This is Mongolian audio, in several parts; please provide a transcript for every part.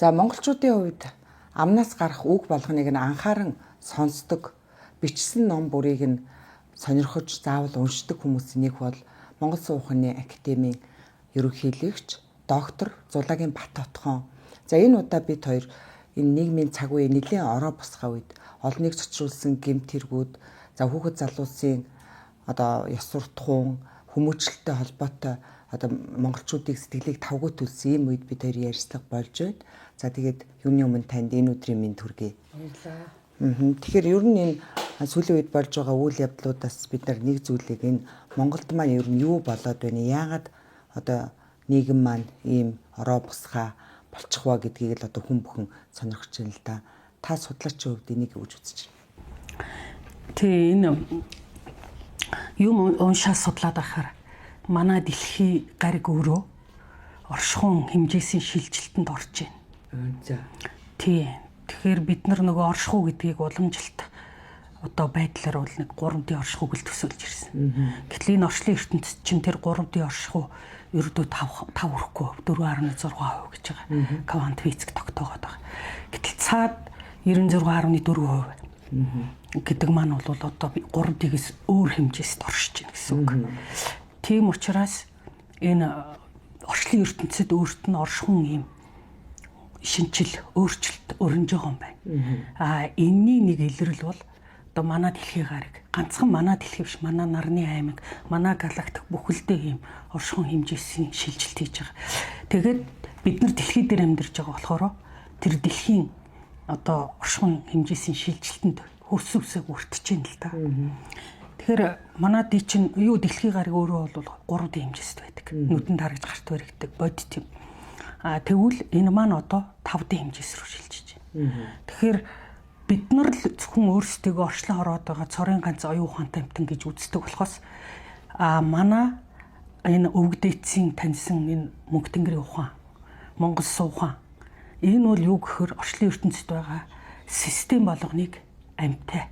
За, монголчуудын хувьд амнаас гарах үг болгоныг нь анхааран сонсдог, бичсэн ном бүрийг нь сонирхож, заавал уншдаг хүмүүсийн нэг бол Монгол Суу ухааны академийн ерөнхийлөгч доктор Зулагийн Бат Отхон. За, энэ удаа бид хоёр энэ нийгмийн цаг үе нэлээн ороо бусгаа үед олныг цочруулсан гэмт хэрэгүүд, за, хүүхэд залуусын одоо ёс суртахуун, хүмүүжлэлтэй холбоотой одоо монголчуудыг сэтгэлийг тавгүй төлсөн ийм үед бид хоёр ярилцлага болж байна. За, тэгээд юуны өмнө танд энэ өдрийн мэнд хүргэе. Баярлалаа. Тэгэхээр ер нь энэ сүүлийн үед болж байгаа үйл явдлуудаас бид нар нэг зүйлийг, энэ Монголд маань ер нь юу болоод байна? Яагаад одоо нийгэм маань ийм ороо бусгаа болчих вэ гэдгийг л одоо хүн бүхэн сонирхож байна л да. Та судлаачийн хувьд энийг юу гэж үзэж байна? Тий, энэ юм уншаа судлаад байхаар манай дэлхий гариг өөрөө оршихуун хэмжээсийн шилжилтэнд орж байна. За. Тий. Тэгэхээр бид нар нөгөө оршихуу гэдгийг уламжилт одоо байдлаар бол нэг 3D оршихуйг л төсөөлж ирсэн. Гэтэл энэ орчлын ертөнцид чинь тэр 3D оршихуй ердөө 5 5 хүрэхгүй 4.6% гэж байгаа. Квант физик тогтоогоод байгаа. Гэтэл цаад 96.4% гэдэг маань бол одоо 3D-гээс өөр хэмжээст оршиж байна гэсэн үг. Тийм учраас энэ орчлын ертөнцид өөрт нь оршихуун ийм шинчил, өөрчлөлт өрнөж байгаа юм байна. Аа, энэний нэг илрэл бол одоо манай дэлхийн гариг, ганцхан манай дэлхий биш, манай нарны аймаг, манай галактик бүхэлдээ ийм оршихуун хэмжээсийн шилжилт хийж байгаа. Тэгээд бид нар дэлхий дээр амьдарч байгаа болохоор тэр дэлхийн одоо оршихуун хэмжээсийн шилжилтэнд хөрс үсэг өртөж байна л да. Тэгэхээр манай ди чинь юу, дэлхийн гариг өөрөө бол 3D хэмжээст байдаг. Нүдэнд харагч, гарт баригддаг бодит юм. А тэгвэл энэ маань одоо 5D хэмжээс рүү шилжиж байна. Тэгэхээр бид нар л зөвхөн өөрсдийгөө орчлон хороод байгаа цорын ганц оюун ухаантай амьтан гэж үздэг болохоос а манай энэ өвөг дээдсийн таньсан энэ мөнх тэнгэрийн ухаан, Монгол суу ухаан, энэ бол юу гэхээр орчлон ертөнцид байгаа систем болгоныг амьтай,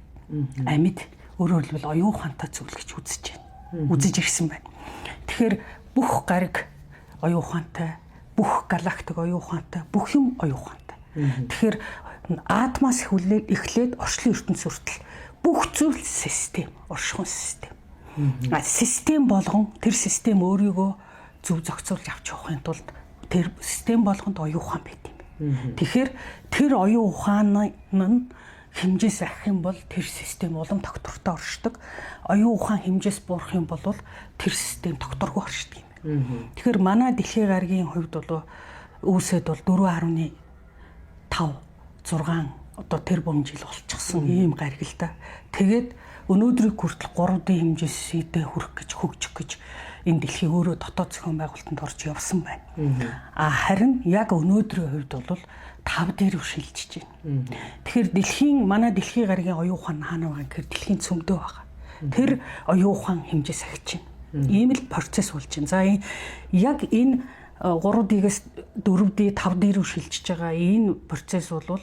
амьд, өөрөөр хэлбэл оюун ухаантай зүйл гэж үзэж байна. Үзэж ирсэн байна. Тэгэхээр бүх гариг оюун ухаантай, бүх галактик оюун ухаантай, бүх юм оюун ухаантай. Тэгэхээр атмаас эхлээд орчлон ертөнц хүртэл бүх зүйл систем, оршихуун систем. А систем болгон, тэр систем өөрийгөө зөв зохицуулж авч явахын тулд тэр систем болгонд оюун ухаан байт юм. Тэгэхээр тэр оюун ухаан нь хэмжээс ахих юм бол тэр систем улам тогтвортой оршдог. Оюун ухаан хэмжээс буурах юм бол тэр систем тогтворгүй оршдог юм. Тэгэхээр манай дэлхийн гаригийн хувьд бол үүсээд бол 4.5 6 одоо тэр бом жил болчихсон ийм гариг л да. Тэгээд өнөөдрийг хүртэл 3D хэмжээсээ хүрэх гэж, хөгжих гэж энэ дэлхий өөрөө дотоод зохион байгуулалтанд орж явсан байна. А харин яг өнөөдрийн хувьд бол 5D рүү шилжиж байна. Тэгэхээр дэлхийн, манай дэлхийн гаригийн оюун ухаан хаана байгаа гэхээр дэлхийн цөмдөө байгаа. Тэр оюун ухаан хэмжээс ахиж байна. Ийм л процесс болж байна. За, яг энэ 3D-гээс 4D, 5D рүү шилжиж байгаа энэ процесс бол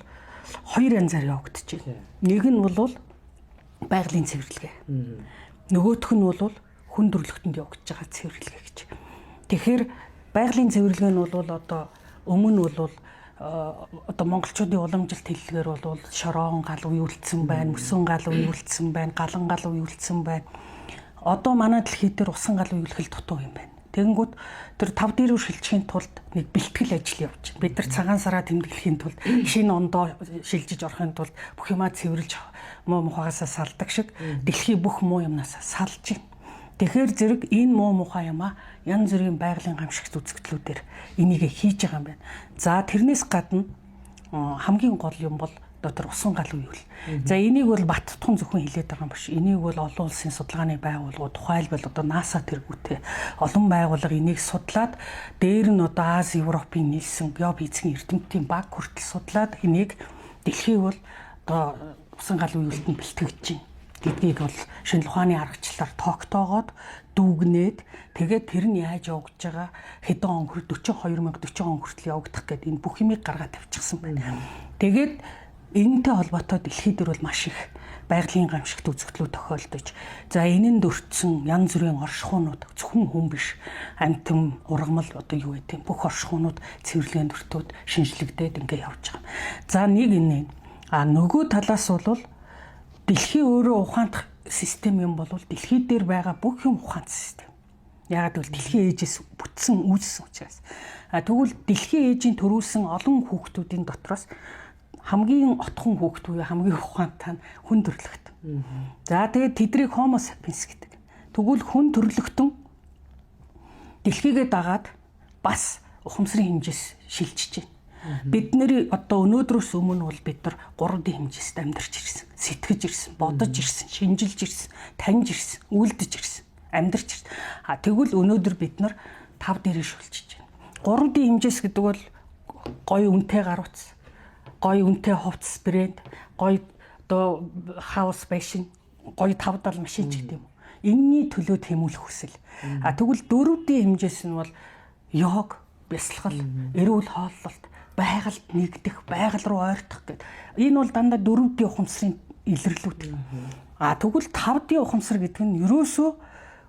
хоёр янзаар явагдаж байна. Нэг нь бол байгалийн цэвэрлэгээ. Нөгөөх нь бол хүн төрөлхтөнд явагдаж байгаа цэвэрлэгээ гэж. Тэгэхээр байгалийн цэвэрлэгээ нь бол одоо өмнө бол одоо монголчуудын уламжилт хэллэгээр бол шороон гал уюулдсан байна, мөсөн гал уюулдсан байна, галан гал уюулдсан байна. Одоо манай дэлхий дээр усан гал уюулах л дутуу юм байна. Тэгэнгүүт тэр 5D рүү шилжихийн тулд нэг бэлтгэл ажил явж байна. Бид нар цагаан сараа тэмдэглэхийн тулд, шинэ ондоо шилжиж орохын тулд бүх юмаа цэвэрлж, муу мухагаасаа салдаг шиг дэлхий бүх муу юмнасаа салж байна. Тэгэхээр зэрэг энэ муу мухай юмаа янз бүрийн байгалийн гамшигт үзэгдлүүдээр энийг хийж байгаа юм байна. За, тэрнээс гадна хамгийн гол юм бол одоо тэр усан гал үйл. За, энийг бол Баттхан зөвхөн хилээд байгаа юм биш. Энийг бол олон улсын судалгааны байгууллагууд, тухайлбал одоо НАСА тэргүүтээ олон байгууллага энийг судлаад, дээр нь одоо Ази, Европын нийлсэн геофизикийн эрдэмтдийн баг хүртэл судлаад, энийг дэлхийг бол одоо усан гал үеүлтэнд бэлтгэж байна гэдгийг бол шинжлэх ухааны аргачлалаар тогтоогоод, дүүгнээд, тэгээд тэр нь яаж явагдаж байгаа, хэдэн он хүртэл, 42 040 он хүртэл явагдах гэдэг энэ бүх юмыг гаргаад тавьчихсан байна. Тэгээд Энэтэй холбоотой дэлхийд дээр бол маш их байгалийн гамшигт үзэгдлүүд тохиолдож, за энэнд өртсөн янз бүрийн оршихуунууд зөвхөн хүн биш, амьтан, ургамал одоо юу гэдэг бүх оршихуунууд цэвэрлэгээнд өртөөд шинжлэгдээд ингээ явж байгаа. За нэг энэ. А нөгөө талаас бол дэлхий өөрөө ухаант систем юм бол дэлхий дээр байгаа бүх юм ухаант систем. Яагаад гэвэл дэлхийн ээжээс бүтсэн үүссэн учраас. А тэгвэл дэлхийн ээжийн төрүүлсэн олон хүүхдүүдийн дотроос хамгийн отхон хүүхд буюу хамгийн ухаантай нь хүн төрлөخت. За тэгээд тэдрийг Homo sapiens гэдэг. Тэгвэл хүн төрлөختөн дэлхийгээ дагаад бас ухамсарын хэмжээс шилжиж байна. Бид нэр одоо өнөөдрөөс өмнө бол бид нар 3D хэмжээст амьдарч ирсэн, сэтгэж ирсэн, бодож ирсэн, шинжилж ирсэн, таньж ирсэн, үйлдэж ирсэн, амьдарч ирсэн. А тэгвэл өнөөдөр бид нар 5 дээрээ шүлжиж байна. 3D хэмжээс гэдэг бол гоё үнэтэй гар утас, гоё үнэтэй хувцас брэнд, гоё одоо хаус байшин, гоё 5 дал машин ч гэдэг юм уу. Энийний төлөө тэмүүлэх хүсэл. А тэгвэл 4D хэмжээс нь бол йог, бясалгал, эрүүл хооллолт, байгальд нэгдэх, байгаль руу ойртох гэдэг. Энэ бол дандаа 4D ухамсарын илэрлүүд. А тэгвэл 5D ухамсар гэдэг нь ерөөсөө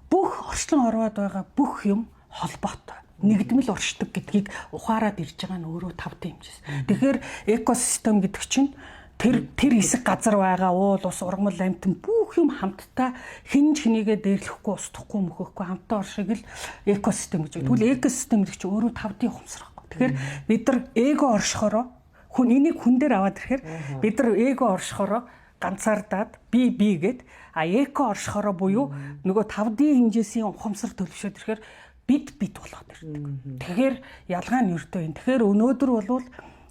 бүх орчлон орвоод байгаа бүх юм холбоотой нэгдмэл уршдаг гэдгийг ухаарад ирж байгаа нь өөрөө 5D хэмжээс. Тэгэхээр экосистем гэдэг чинь тэр тэр хэсэг газар байгаа уул ус ургамал амьтан бүх юм хамтдаа хэн ч хэнийгээ дээрлэхгүй, устдахгүй, мөхөхгүй хамтдаа оршиг л экосистем гэж. Тэгвэл экосистем гэдэг чинь өөрөө 5D ухамсар байхгүй. Тэгэхээр бид нар эго оршихороо хүн энийг хүн дээр аваад ирэхээр бид нар эго оршихороо ганцаардаад би би гэд, а эко оршихороо буюу нөгөө 5D хэмжээсийн ухамсар төлөвшөөд ирэхээр бид бид болоод ирдэг. Тэгэхээр ялгаа нь ердөө энэ. Тэгэхээр өнөөдөр бол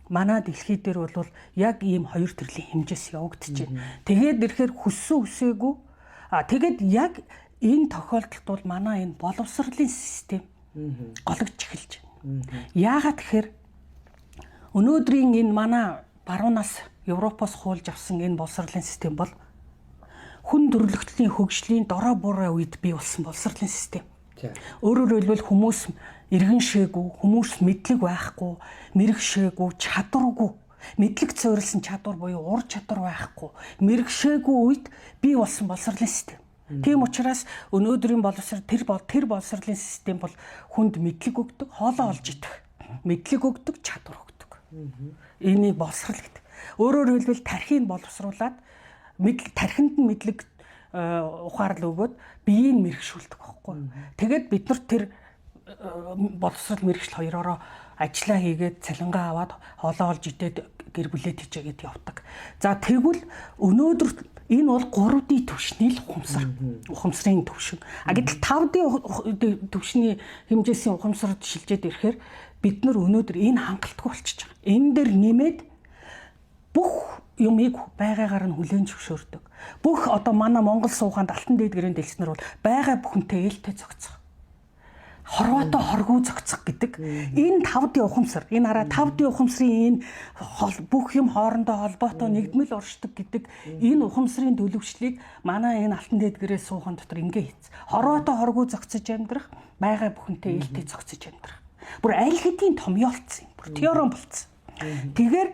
манай дэлхий дээр бол яг ийм хоёр төрлийн хэмжээс явагдаж байна. Тэгээд ирэхээр хүссэн хүсээгүй, а тэгээд яг энэ тохиолдолд бол манай энэ боловсролын систем гологдож эхэлж байна. Яагаад тэгэхээр өнөөдрийн энэ манай баруунаас Европоос хуулж авсан энэ боловсролын систем бол хүн төрөлхтний хөгжлийн дорой буруу үед бий болсон боловсролын систем. Өөрөөр хэлбэл хүмүүс иргэн шээгүй, хүмүүс мэдлэг байхгүй, мэрэгшээгүй, чадваргүй, мэдлэг цувралсан чадвар буюу ур чадвар байхгүй, мэрэгшээгүй үед бий болсон боловсролын систем. Тийм учраас өнөөдрийн боловсрол тэр бол тэр боловсролын систем бол хүнд мэдлэг өгдөг, хоолоо олж идэх, мэдлэг өгдөг, чадвар өгдөг. Энийг боловсрол гэдэг. Өөрөөр хэлбэл тархийг боловсруулад мэдл тархинд нь мэдлэг ухаарлал өгөөд биеийг мэрэгшүүлдэг байхгүй. Тэгээд бид нар тэр боловсрол мэрэгшил хоёроороо ажиллаа хийгээд цалингаа аваад хоолоо олж идээд гэр бүлээ тэжээгээд явдаг. За тэгвэл өнөөдөр энэ бол 3D түвшний л ухамсар. Ухамсарын түвшин. А гэтэл 5D түвшний хэмжээсийн ухамсарт шилжээд ирэхээр бид нар өнөөдөр энэ хангалтгүй болчихж байгаа. Энэ дээр нэмээд бүх юмыг байгаагаар нь хүлээн зөвшөөрдөг. Бүх одоо манай Монгол сууханд алтан дээд гэрээнд дэлснэр бол байгаа бүхэнтэй ээлтэй зохицох. Хорвоотой хоргүй зохицох гэдэг энэ 5D ухамсар, энэ хараа 5D ухамсарын энэ бүх юм хоорондоо холбоотой нэгдмэл оршдог гэдэг энэ ухамсарын төлөвшлийг манай энэ алтан дээд гэрээ суухан дотор ингээ хийц. Хорвоотой хоргүй зохицож амьдрах, байгаа бүхэнтэй ээлтэй зохицож амьдрах. Бүр аль хэдийн томьёолцсон юм. Бүр теорем болцсон. Тэгэхээр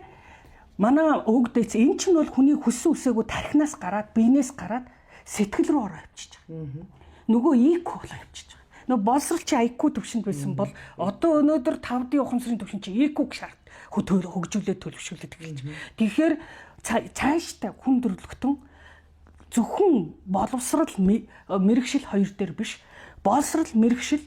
манай өвгдөөц энэ чинь бол хүний хүссэн үсээгүй тархинаас гараад биенээс гараад сэтгэл рүү ороо явчихж байгаа. Нөгөө IQ болоо явчихж байгаа. Нөгөө боловсрол чи IQ төвшөнд байсан бол одоо өнөөдөр 5D ухамсарын төвшин чи EQ шаард хөгжүүлээд төлөвшүүлээд эхэлж. Тэгэхээр цаашдаа хүн төрөлхтөн зөвхөн боловсрал мэрэгшил хоёр дээр биш, боловсрал мэрэгшил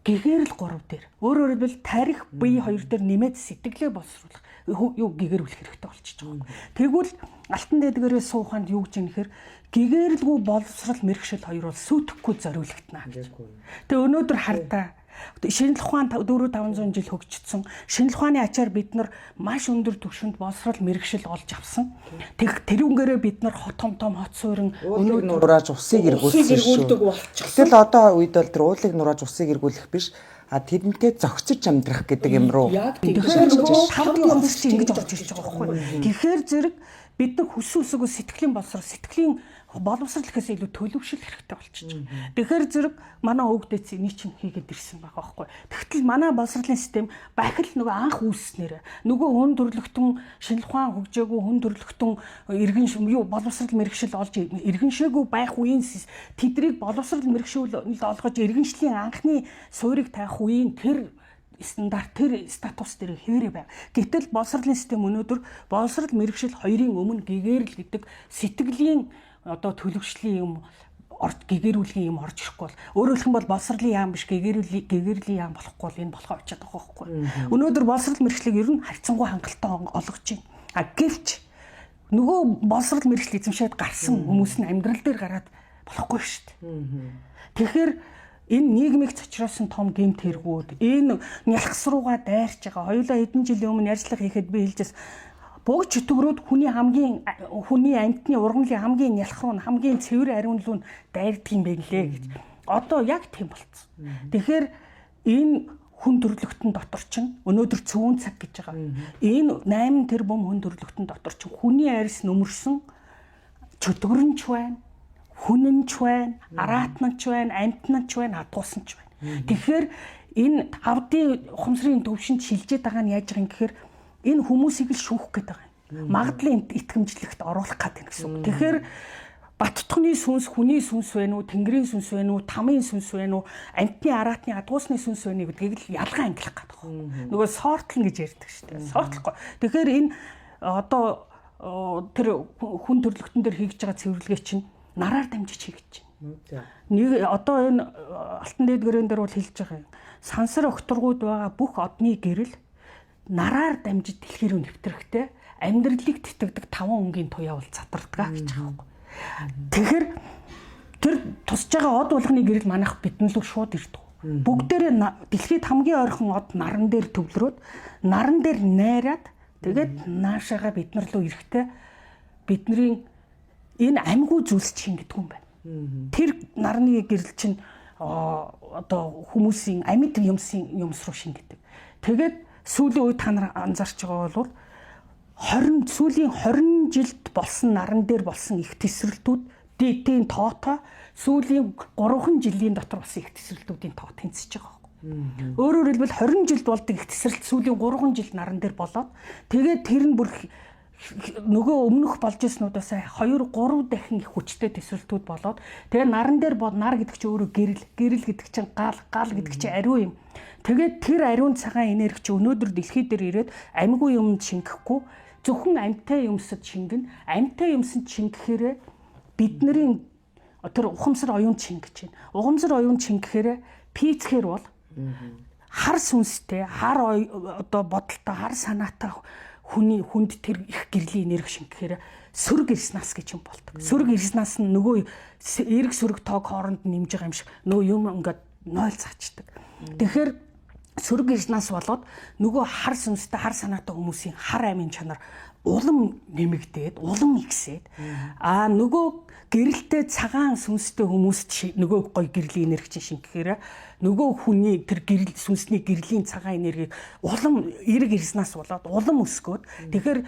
гэгэрэл гурав дээр. Өөрөөр хэлбэл тарих бие хоёр дээр нэмээд сэтгэлээ боловсруулах юу гэгэрүүлэх хэрэгтэй болчихж байгаа юм. Тэгвэл алтан дээдгээрээ сууханд юу гэж юм нэхэр гэгэрэлгүй боловсрал мэрэгшил хоёр бол сүйтгэхгүй зориулагдана гэж. Тэгээ өнөөдөр хардаа шинжлэх ухаан 4500 жил хөгжсөн. Шинжлэх ухааны ачаар бид нар маш өндөр түвшинд боловсрол мэрэгшил олж авсан. Тэг тэрүүнээрээ бид нар хот том том хот суурин өнөө нурааж усыг эргүүлсэн шүү. Гэтэл одоо үед бол тэр уулыг нурааж усыг эргүүлэх биш, а тэрнтэй зохицож амьдрах гэдэг юм руу. Яг тийм. Тэгэхээр нөгөө 5D ухамсар чинь ингэж орж ирж байгаа байхгүй. Тэгэхээр зэрэг Бид нар хүссэн үсээгөө сэтгэлийн боловсрол, сэтгэлийн боловсрол гэхээс илүү төлөвшил хэрэгтэй болчихж байгаа. Тэгэхээр зэрэг манай өвгдээц энийг чинь хийгээд ирсэн байгаа байхгүй. Тэгтэл манай боловсролын систем бахил нөгөө анх үүсснээр нөгөө хүн төрөлхтөн шинжлэх ухаан хөгжээгүй, хүн төрөлхтөн иргэн юу боловсрол мэрэгшил олж иргэншээгүй байх үеийн тэдрийг боловсрол мэрэгшүүл олгож иргэншлийн анхны суурийг тавих үеийн тэр стандарт, тэр статус дээр хэвээрээ байв. Гэтэл боловсролын систем өнөөдөр боловсрол мэрэгшил хоёрын өмнө гэгэрэл гэдэг сэтгэлийн одоо төлөвшлийн юм орж гэгэрүүлгийн юм орж ирэхгүй бол, өөрөөр хэлэх юм бол боловсролын яам биш, гэгэрлийн яам болохгүй бол энэ болохоо очиад байгаа байхгүй. Өнөөдөр боловсрол мэрэгчлийг ер нь харьцангуй хангалттай олгож байна. А гэвч нөгөө боловсрол мэрэгчл эзэмшээд гарсан хүмүүс нь амьдрал дээр гараад болохгүй шүү дээ. Тэгэхээр энэ нийгмийг цочроосон том гэмт хэрэгүүд, энэ нялхас руугаа дайрч байгаа. Хоёулаа хэдэн жилийн өмнө ярьцлага хийхэд би хэлжээс буг чөтгөрүүд хүний хамгийн хүний амьтны ургамлын хамгийн нялх руу, хамгийн цэвэр ариун руу дайрдаг юм байна лээ гэж. Одоо яг тийм болцсон. Тэгэхээр энэ хүн төрөлхтөн дотор чинь өнөөдөр цөөн цаг гэж байгаа. Энэ 8 тэрбум хүн төрөлхтөн дотор чинь хүний арьс нөмөрсөн чөтгөрөнч байна, хүнэнч байна, араатнанч байна, амьтнанч байна, адгуусан ч байна. Тэгэхээр энэ 5D ухамсарын төвшөнд шилжээд байгаа нь яаж байгаа юм гэхээр энэ хүмүүсийг л шүүх гээд байгаа юм. Магадлан итгэмжлэгт оруулах гээд байна гэсэн үг. Тэгэхээр Баттхны сүнс хүний сүнс байна уу, тэнгэрийн сүнс байна уу, тамын сүнс байна уу, амьтны, араатны, адгуусны сүнс байна уу гэдгийг л ялгаа ангилах гэдэг байна. Нөгөө сортлно гэж ярьдаг шүү дээ. Сортлохгүй. Тэгэхээр энэ одоо тэр хүн төрөлхтөн дээр хийж байгаа цэвэрлэгээ чинь нараар дамжиж хийж байна. Нэг одоо энэ алтан дээд гэрээн дээр бол хэлж байгаа юм. Сансар огторгууд байгаа бүх одны гэрэл нараар дамжиж дэлхий рүү нэвтрэхтэй амьдралыг тэтгэдэг таван өнгийн туяа бол задардаг гэж байгаа байхгүй. Тэгэхээр тэр тусж байгаа од болгоны гэрэл манайх бидэн лүү шууд ирдэг. Бүгдээрээ дэлхийд хамгийн ойрхон од наран дээр төвлөрөөд, наран дээр найраад, тэгээд наашаага бид нар лөө ирэхдээ бидний энэ амьгүй зүйлс чинь гэдгүй юм байна. Тэр нарны гэрэл чинь одоо хүмүүсийн амьд юмсын юмс руу шингэдэг. Тэгээд сүүлийн үед та нар анзаарч байгаа бол 20 сүүлийн 20 жилд болсон наран дээр болсон их тесрэлтүүд дэтийн тоотой сүүлийн 3 жилийн дотор болсон их тесрэлтүүдийн тоо тэнцэж байгаа байхгүй. Өөрөөр хэлбэл 20 жилд болдог их тесрэлт сүүлийн 3 жилд наран дээр болоод, тэгээд тэр нь бүр нөгөө өмнөх болж ирснүүдээс 2 3 дахин их хүчтэй тесрэлтүүд болоод, тэгээ наран дээр нар гэдэг чинь өөрөө гэрэл, гэрэл гэдэг чинь гал, гал гэдэг чинь ариун юм. Тэгээд тэр ариун цагаан энерги чи өнөөдөр дэлхий дээр ирээд амьгүй юмд шингэхгүй, зөвхөн амьтай юмсад шингэн, амьтай юмсанд шингэхээрээ бидний тэр ухамсар оюунд шингэж байна. Ухамсар оюунд шингэхээрээ пийцхээр бол хар сүнстэй, хар одоо бодолтой, хар санаатай хүний хүнд тэр их гэрлийн энерги шингэхээр сөрөг резонанс гэж юм болдог. Сөрөг резонанс нь нөгөө эрг сөрөг тоог хооронд нэмж байгаа юм шиг нөгөө юм ингээд 0 заачдаг. Тэгэхээр сөрөг резонанс болоод нөгөө хар сүнстэй, хар санаатай хүмүүсийн хар амийн чанар улам нэмэгдээд, улам ихсээд, аа нөгөө гэрэлтэй цагаан сүнстэй хүмүүст нөгөө гой гэрлийн энерги чинь шингэхээр нөгөө хүний тэр гэрэл сүнсний гэрлийн цагаан энергийг улам эрг резонанс болоод улам өсгөөд, тэгэхээр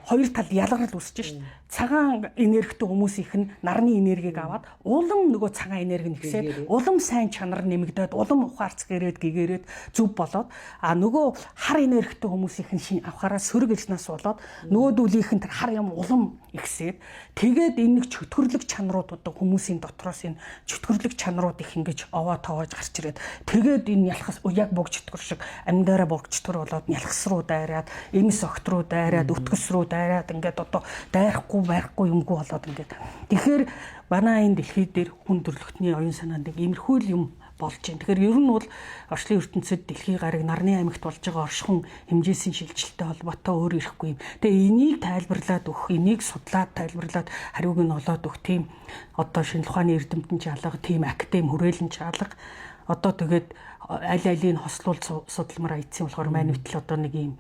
хоёр тал ялгарл үүсэж шít. Цагаан энергитэй хүмүүсийнх нь нарны энергийг аваад улам нөгөө цагаан энерги нэгсээд, улам сайн чанар нэмэгдээд, улам ухаарц гэрээд гэгэрээд зөв болоод, а нөгөө хар энергитэй хүмүүсийнх нь шин авахаараа сөрөг резонанс болоод нөгөөдүүлийнх нь тэр хар юм улам ихсээд, тэгээд энэ нэг чөтгөрлөг чанарууд одоо хүмүүсийн дотроос энэ чөтгөрлөг чанарууд их ингэж овоо тоогож гарч ирээд, тэгээд энэ ялхас яг буг чөтгөр шиг амьдаараа буг чөтгөр болоод нялхас руу дайраад, эмс огт руу дайраад, өтгөс рүү дайраад, ингээд одоо дайрахгүй байхгүй юмгүй болоод ингээд. Тэгэхээр манай энэ дэлхий дээр хүн төрөлхтний оюун санаанд нэг иймэрхүү л юм болж байна. Тэгэхээр ер нь бол орчлын ертөнцид дэлхий гараг нарны аймагт болж байгаа оршихуун хэмжээсийн шилжилттэй холбоотой өөр ирэхгүй юм. Тэгээ энийг тайлбарлаад өгөх, энийг судлаад тайлбарлаад хариуг нь олоод өгөх тийм одоо шинжлэх ухааны эрдэмтэн ч алга, тийм академи хүрээлэн ч алга. Одоо тэгээд аль алийг хослуул судалмар айцсан болохоор маань битэл одоо нэг юм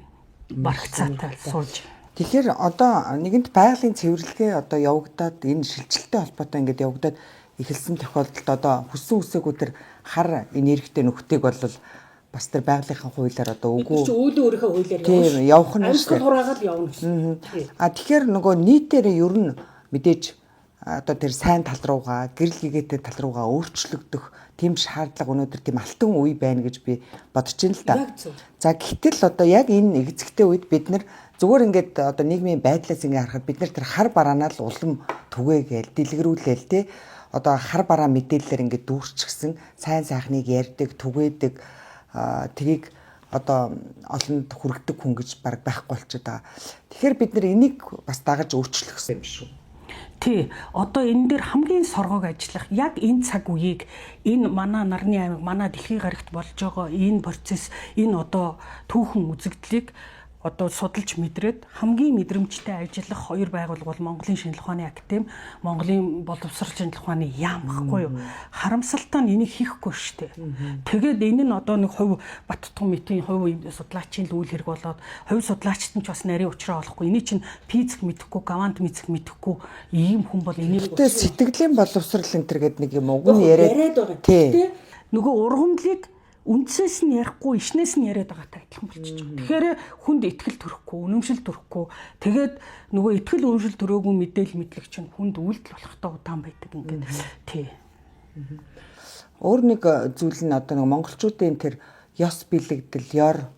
барагцаатай сууж. Тэгэхээр одоо нэгэнт байгалийн цэвэрлэгээ одоо явагдаад, энэ шилжилттэй холбоотой ингээд явагдаад эхэлсэн тохиолдолд одоо хүссэн үсээгүй тэр хар энергитэй нөхдөг бол бас тэр байгалийнхаа хуулиар одоо үгүй. Бид чи өлөө өөрийнхөө хуулиар явна. Явах нь шүү дээ. Хураагаад явна гэсэн. А тэгэхээр нөгөө нийтээр ер нь мэдээж одоо тэр сайн тал руугаа, гэрэл гэгээтэй тал руугаа өөрчлөгдөх тийм шаардлага өнөөдөр тийм алтан үе байна гэж би бодож байна л та. За гэтэл одоо яг энэ нэгцэгтэй үед бид нар зүгээр ингээд одоо нийгмийн байдлаас ингээ харахад бид нар тэр хар бараанаа л улам түгээгээл, дэлгэрүүлээл те одоо хар бараа мэдээллээр ингээд дүүрчихсэн сайн сайхныг ярьдаг, түгээдэг, тэрийг одоо олонд хүргэдэг хүн гэж баг байхгүй болчиход байгаа. Тэгэхээр бид нар энийг бас дагаж өөрчлөх юм шүү. Тий. Одоо энэ дээр хамгийн соргог ажиллах яг энэ цаг үеийг энэ манай нарны аймаг, манай дэлхийн гарагт болж байгаа энэ процесс, энэ одоо түүхэн үзэгдлийг одоо судалж мэдрээд хамгийн мэдрэмжтэй ажиллах хоёр байгууллага бол Монголын шинжлэх ухааны академи, Монголын боловсрол шинжлэх ухааны яам баггүй юу? Харамсалтай нь энийг хийхгүй шүү дээ. Тэгээд энэ нь одоо нэг хувь Баттган мэтийн хувь судлаачийн л үйл хэрэг болоод хувь судлаачид нь ч бас нарийн учраа олохгүй. Эний чинь физик мэдэхгүй, квант физик мэдэхгүй ийм хүн бол энийг Гэтэ сэтгэлийн боловсрол энэ төр гэдэг нэг юм уг нь яриад байгаа. Гэтэ нөгөө ургамлыг үндсээс нь ярихгүй, ишнээс нь яриад байгаатай адилхан болчихж байгаа. Тэгэхээр хүнд итгэл төрөхгүй, үнэмшил төрөхгүй. Тэгээд нөгөө итгэл үнэмшил төрөөгүй мэдээлэл мэдлэг чинь хүнд үйлдэл болохтой удаан байдаг ингээд. Тий. Өөр нэг зүйл нь одоо нэг монголчуудын тэр ёс бэлэгдэл, ёр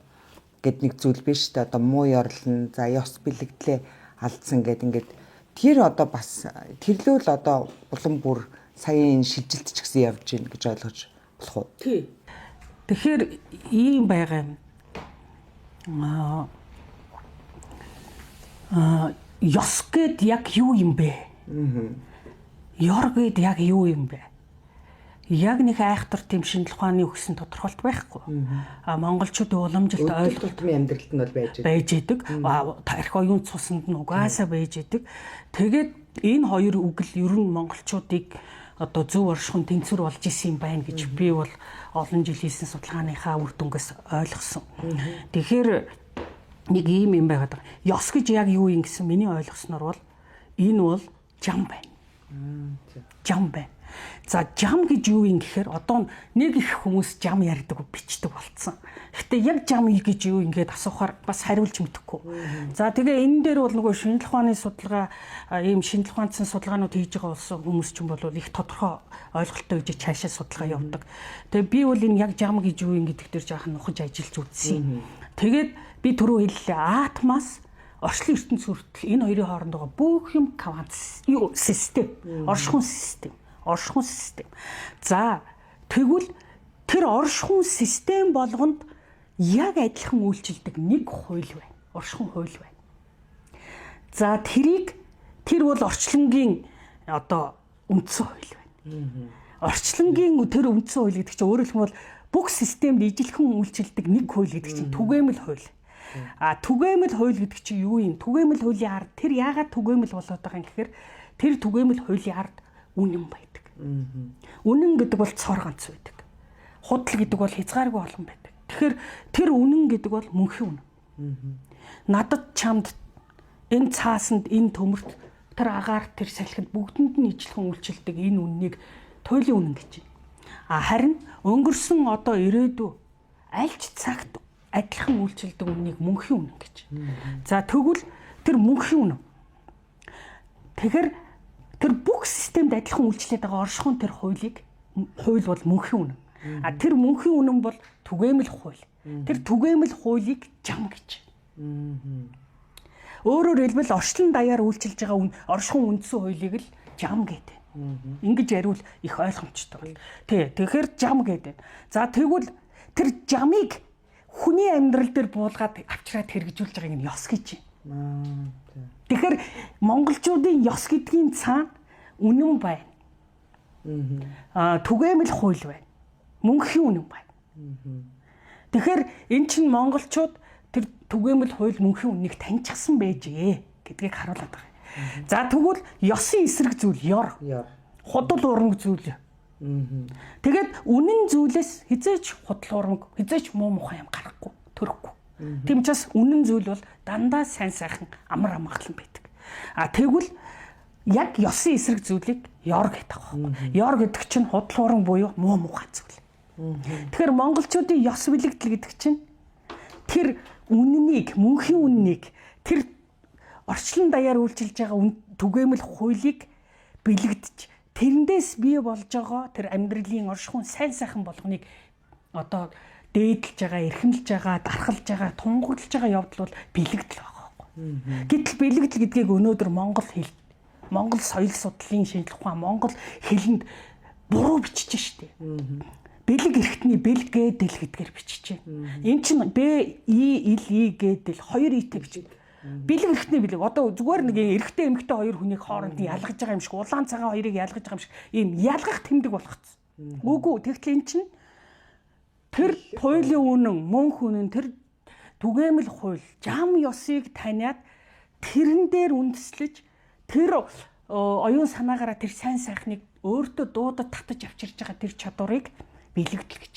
гэд нэг зүйл биш үү? Одоо муу ёрлон, за ёс бэлэгдлээ алдсан гэд ингээд тэр одоо бас тэрлөөл одоо улам бүр саяын шилжилт ч гэсэн явж гин гэж ойлгож болох уу? Тий. Тэгэхээр ийм байгаа юм. Ёс гэд яг юу юм бэ? Ёр гэд яг юу юм бэ? Яг нэг айхтар тийм шинжлэх ухааны өгсөн тодорхойлт байхгүй. А монголчуудын уламжилт ойлголт тутмын амьдралд нь бол байж идэг. Тархи оюун цуснд нь угаасаа байж идэг. Тэгээд энэ хоёр үг л ер нь монголчуудыг одоо зөв оршихын тэнцвэр болж исэн юм байна гэж би бол олон жил хийсэн судалгааныхаа үр дүнгээс ойлгосон. Тэгэхээр нэг ийм юм байгаад байгаа. Ёс гэж яг юу юм гэсэн миний ойлгосноор бол энэ бол жам байна. Жам байна. За жам гэж юу юм гэхээр одоо нэг их хүмүүс жам ярьдаг, бичдэг болцсон. Гэтэ яг жам гэж юу ингээд асуухаар бас хариулж мэдэхгүй. За тэгээ энэ дээр бол нөгөө шинжлэх ухааны судалгаа, ийм шинжлэх ухаанцсан судалгаанууд хийж байгаа болсон хүмүүс ч юм бол их тодорхой ойлголттой гэж цаашаа судалгаа явдаг. Тэгээ би бол энэ яг жам гэж юу юм гэдэг дээр жаахан нухаж ажиллаж үзсэн. Тэгээд би түрүү хэллээ атмаас орчлон ертөнц хүртэл энэ хоёрын хооронд байгаа бүх юм квант юу систем, оршихуун систем. Оршихуун систем. За тэгвэл тэр оршихуун систем болгонд яг адилхан үйлчилдэг нэг хууль байна. Оршихуун хууль байна. За тэрийг тэр бол орчлонгийн одоо үндсэн хууль байна. Орчлонгийн тэр үндсэн хууль гэдэг чинь өөрөөр хэлбэл бүх системд ижилхэн үйлчилдэг нэг хууль гэдэг чинь түгээмэл хууль. А түгээмэл хууль гэдэг чинь юу юм? Түгээмэл хуулийн ард тэр яагаад түгээмэл болоод байгаа юм гэхээр тэр түгээмэл хуулийн ард үнэн байдаг. Үнэн гэдэг бол цор ганц байдаг. Худал гэдэг бол хязгааргүй олон байдаг. Тэгэхээр тэр үнэн гэдэг бол мөнхийн үнэн. Надад чамд энэ цаасанд, энэ төмөрт, тэр агаар, тэр салхинд бүгдэнд нь ижилхэн үйлчилдэг энэ үннийг туйлын үнэн гэж байна. А харин өнгөрсөн одоо ирээдүй аль ч цагт адилхан үйлчилдэг үннийг мөнхийн үнэн гэж. За тэгвэл тэр мөнхийн үнэн. Тэгэхээр тэр бүх системд адилхан үйлчлээд байгаа оршихуун тэр хуулийг хууль бол мөнхийн үнэн. А тэр мөнхийн үнэн бол түгээмэл хууль. Тэр түгээмэл хуулийг жам гэж. Өөрөөр хэлбэл орчлон даяар үйлчилж байгаа оршихуун үндсэн хуулийг л жам гэдэг. Ингэж яриул их ойлгомжтой бол. Тий, тэгэхээр жам гэдэг. За тэгвэл тэр жамыг хүний амьдрал дээр буулгаад авчраад хэрэгжүүлж байгааг нь ёс гэж байна. Тэгэхээр монголчуудын ёс гэдгийн цаана үнэн байна. Түгээмэл хууль байна. Мөнхийн үнэн байна. Тэгэхээр эн чинь монголчууд тэр түгээмэл хууль мөнхийн үннийг таньчихсан байжээ гэдгийг харуулад байгаа. За тэгвэл ёсын эсрэг зүйл ёр. Худал урамг зүйл. Тэгээд үнэн зүйлээс хизээч худал урамг, хизээч муу мухай юм гарахгүй, төрөхгүй. Тийм учраас үнэн зүйл бол дандаа сайн сайхан амар амгалан байдаг. А тэгвэл яг ёсын эсрэг зүйлийг ёр гэдэг байхгүй. Ёр гэдэг чинь худал урамг буюу муу мухай зүйл. Тэгэхээр монголчуудын ёс бэлэгдэл гэдэг чинь тэр үннийг, мөнхийн үннийг, тэр орчлон даяар үйлчилж байгаа түгээмэл хуулийг бэлэгдэж, тэрэндээс бий болж байгаа тэр амьдралын оршихуйн сайн сайхан болгоныг одоо дээдэлж байгаа, эрхэмлж байгаа, дархалж байгаа, тунгаглаж байгаа явдал бол бэлэгдэл байгаа байхгүй. Гэтэл бэлэгдэл гэдгийг өнөөдөр монгол хэл, монгол соёл судлалын шинжлэх ухаан, монгол хэлэнд буруу бичиж штэ. Бэлэг эрхтний бэл гэ дэл гэдгээр бичиж байна. Энэ чинь Б И Л И Г дэл хоёр И-тэй бичиг. Бэлэг эрхтний бэлэг. Одоо зүгээр нэг эрэгтэй эмэгтэй хоёр хүнийг хооронд нь ялгаж байгаа юм шиг, улаан цагаан хоёрыг ялгаж байгаа юм шиг ийм ялгах тэмдэг болгоцсон. Үгүй, тэгтэл энэ чинь тэр туйлын үнэн, мөнх үнэн, тэр түгээмэл хууль, жам ёсыг таниад тэрэн дээр үндэслэж, тэр оюун санаагаараа тэр сайн сайхныг өөртөө дуудад татаж авчирж байгаа тэр чадварыг бэлэгдэл гэж.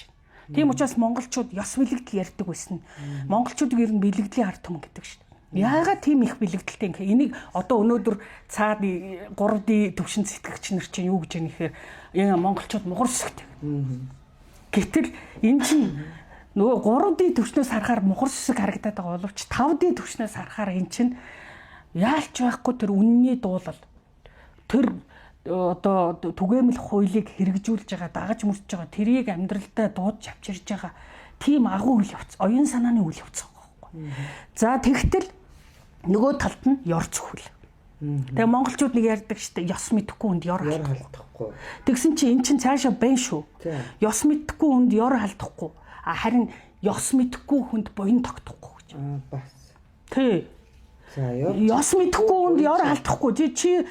Тийм учраас монголчууд ёс бэлэгдэл ярьдаг байсан. Монголчуудыг ер нь бэлэгдлийн ард түмэн гэдэг шүү дээ. Яагаад тийм их бэлэгдэлтэй юм бэ? Энийг одоо өнөөдөр цаад 3D төвшин сэтгэгч нар чинь юу гэж яах гэхээр энэ монголчууд мугар сүсгтэй. Гэтэл энэ чинь нөгөө 3D төвшнөөс харахаар мухар сүсэг харагдаад байгаа боловч 5D төвшнөөс харахаар энэ чинь яалч байхгүй тэр үнний дуулал, тэр одоо түгээмэл хуулийг хэрэгжүүлж байгаа, дагаж мөрчж байгаа, тэрийг амьдралдаа дуудаж авчирж байгаа тийм агуу үйл явц, оюун санааны үйл явц байгаа байхгүй. За, тэгтэл нөгөө талд нь ёр зөхөл. Тэгээ монголчууд нэг ярьдаг штэ, ёс мэдэхгүй хүнд ёр алдахгүй. Тэгсэн чинь эн чинь цаашаа бэн шүү. Ёс мэдэхгүй хүнд ёр алдахгүй. А харин ёс мэдэхгүй хүнд буян тогтохгүй гэж. Аа, бас. Тий. За, ёр ёс мэдэхгүй хүнд ёр алдахгүй. Чи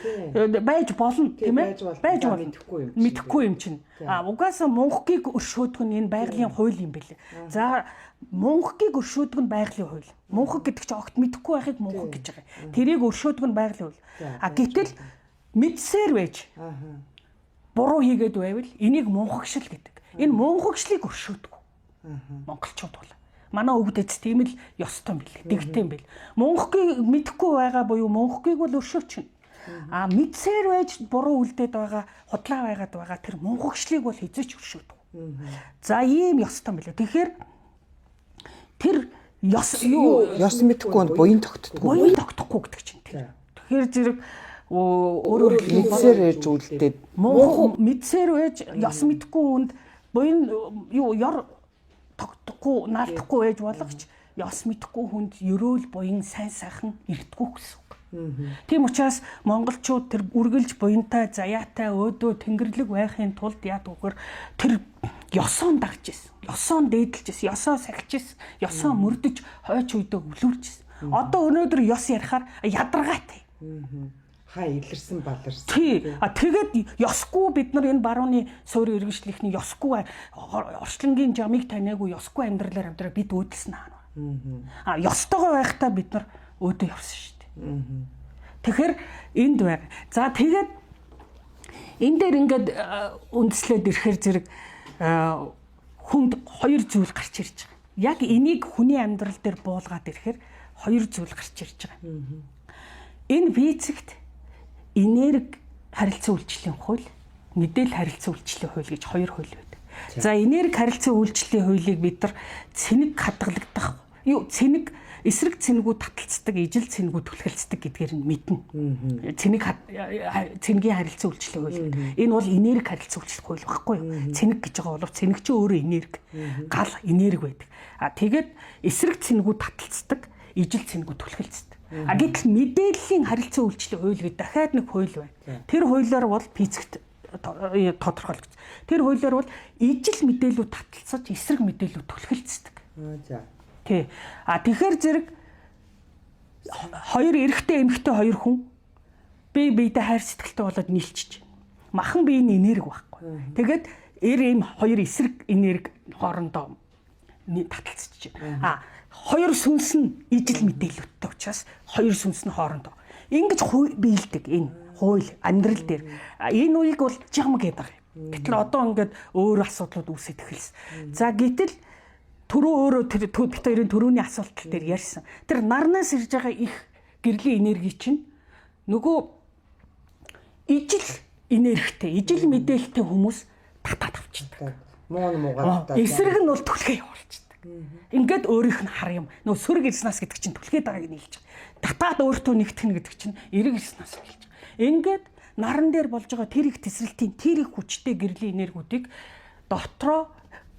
байж болно, тийм ээ? Байж болно. Мэдэхгүй юм. Мэдэхгүй юм чинь. А угаасаа мунхгийг өршөөдөг нь энэ байгалийн хууль юм бэлээ. За, мунхгийг өршөөдөг нь байгалийн хууль. Мунхаг гэдэг чинь огт мэдэхгүй байхыг мунхаг гэж байгаа. Тэрийг өршөөдөг нь байгалийн хууль. А гэтэл мэдсээр байж буруу хийгээд байвал энийг мунхагшил гэдэг. Энэ мунхагшлыг өршөөдөг. Монголчууд бол манай өвгд эц тийм л ёстой юм бэл, дэгтэй юм бэл. Мунхгийг мэдэхгүй байгаа буюу мунхгийг бол өршөөч. А мэдсээр байж буруу үлдээд байгаа, худлаа байгаад байгаа тэр мунхагшлыг бол хэзээ ч өршөөдөг. За, ийм ёстой юм бэлээ. Тэгэхээр тэр ёс юу, ёс мэдэхгүй нь буян тогтдоггүй. Буян тогтохгүй гэдэг чинь тэр. Тэгэхээр зэрэг өөрөөр мэдсээр байж үлдээд мунх мэдсээр байж ёс мэдэхгүй хүнд буян юу ёр тогтохгүй, наалдахгүй байж болгоч ёс мэдэхгүй хүнд ерөөл буян сайн сайхан ирдэггүй гэсэн үг. Тийм учраас монголчууд тэр үргэлж буянтай, заяатай, өөдөө тэнгэрлэг байхын тулд яадаг вөхөр тэр ёсоо дагж исэн. Ёсоо дээдэлж исэн, ёсоо сахиж исэн, ёсоо мөрдөж хойч үедээ өвлүүлж исэн. Одоо өнөөдөр ёс ярихаар ядаргаатай. Хаа илэрсэн баларсан. Тий. А тэгээд ёсгүй бид нар энэ барууны суурь иргэншлийнхний ёсгүй орчлонгийн жамыг таниагүй ёсгүй амьдралаар амьдраа бид өөдөлсөн аа. А ёстойгоо байхдаа бид нар өөдөө явсан шүү дээ. Тэгэхээр энд байна. За, тэгээд энэ дээр ингээд үндэслээд ирэхээр зэрэг хүнд хоёр зүйл гарч ирж байгаа. Яг энийг хүний амьдрал дээр буулгаад ирэхээр хоёр зүйл гарч ирж байгаа. Энэ физикт энерги харилцан үйлчлэлийн хууль, мэдээлэл харилцан үйлчлэлийн хууль гэж хоёр хууль байдаг. За, энерги харилцан үйлчлэлийн хуулийг бид нар цэнэг хадгалагдах юу, цэнэг эсрэг цэнгүү таталцдаг, ижил цэнгүү түлхэлцдэг гэдгээр нь мэднэ. Цэнэг цэнгийн харилцан үйлчлэлийн хууль гэдэг. Энэ бол энерги харилцан үйлчлэх хууль багхгүй юу? Цэнэг гэж байгаа бол цэнэг чинь өөрөө энерги. Гал энерги байдаг. А тэгээд эсрэг цэнгүү таталцдаг, ижил цэнгүү түлхэлцдэг. А гэтэл мэдээллийн харилцан үйлчлэлийн хууль гэдэг дахиад нэг хууль байна. Тэр хуулиар бол физикт тодорхойлогдсон. Тэр хуулиар бол ижил мэдээлүүд таталцаж, эсрэг мэдээлүүд түлхэлцдэг. За. Тий. А тэгэхээр зэрэг хоёр эрэгтэй эмэгтэй хоёр хүн бие биедээ хайр сэтгэлтэй болоод нийлчихэж. Махан бие нь энерги байхгүй. Тэгээд эр эм хоёр эсрэг энерги хоорондоо таталцчих. А хоёр сүнс нь ижил мэдээлүүдтэй учраас хоёр сүнс нь хоорондоо ингэж биелдэг энэ хууль амьдрал дээр. Энэ үеийг бол жам гэдэг байгаа юм. Гэтэл одоо ингээд өөр асуудлууд үүсэж эхэлсэн. За, гэтэл түрүү өөрөө тэр бит хоёрын түрүүний асуулт дээр ярьсан. Тэр нарнаас ирж байгаа их гэрлийн энерги чинь нөгөө ижил энергитэй, ижил мэдээлэлтэй хүмүүс татаад авчихдээ. Муу муугаад Эсрэг нь бол түлхээ явуулчихдаг. Ингээд өөрийнх нь хар юм. Нөгөө сөрөг ирснаас гэдэг чинь түлхээд байгааг нь хэлж байгаа. Татаад өөртөө нэгтгэх нь гэдэг чинь эрэг ирснаас хэлж байгаа. Ингээд наран дээр болж байгаа тэр их тесрэлтийн тэр их хүчтэй гэрлийн энергиудыг дотроо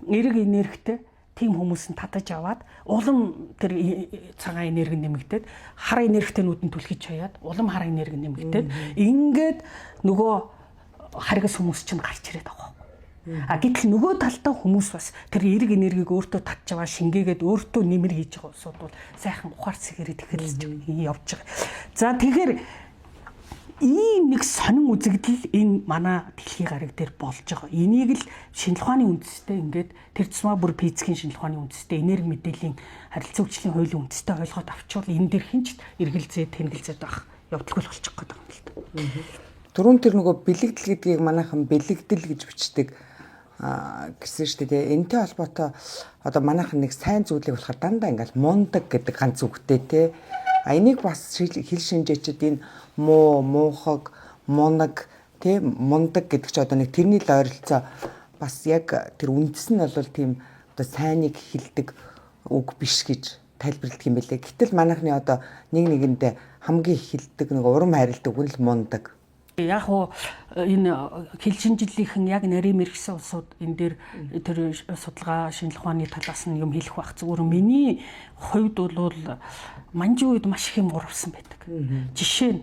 эрэг энергитэй тийм хүмүүс нь татаж аваад улам тэр цагаан энерги нэмэгдээд, хар энергитэнүүд нь түлхэж хаяад улам хар энерги нэмэгдээд, ингээд нөгөө харгас хүмүүс чинь гарч ирээд байгаа. А гэтэл нөгөө талдаа хүмүүс бас тэр эрэг энергийг өөртөө татж аваа шингээгээд өөртөө нэмэр хийж байгаа улсууд бол сайхан ухаар цэгээрээ тэхэлж явж байгаа. За, тэгэхээр ийм нэг сонин үзэгдэл энэ манай дэлхийн гариг дээр болж байгаа. Энийг л шинжлэх ухааны үндэстэй ингээд тэр тусмаа бүр физикийн шинжлэх ухааны үндэстэй, энерги мэдээллийн харилцан хүчлийн хуулийн үндэстэй ойлгоод авчвал энэ дээр хинч эргэлзээ тэнгэлзээд байх явдалгүй болчих гээд байгаа юм л та. Түрүүн тэр нөгөө бэлэгдэл гэдгийг манайхан бэлэгдэл гэж бичдэг гэсэн шүү дээ. Энэтэй холбоотой одоо манайхан нэг сайн зүйлийг болохоор дандаа ингээл мундаг гэдэг ганц үгтэй те. А энийг бас хэл шинжээчд энэ муу, муухаг, мунаг те, мундаг гэдэг чи одоо нэг тэрний л ойролцоо бас яг тэр үндэс нь бол тийм одоо сайныг хэлдэг үг биш гэж тайлбарладаг юм билээ. Гэтэл манайхны одоо нэг нэгэндээ хамгийн их хэлдэг нэг урам хайрладаг үг нь л мундаг. Яг уу энэ хэл шинжлэлийнхэн яг нарийн мэрэгсэн улсууд энэ дээр тэр судалгаа шинжлэх ухааны талаас нь юм хэлэх байх. Зүгээр миний хувьд бол манжин үед маш их юм гуравсан байдаг. Жишээ нь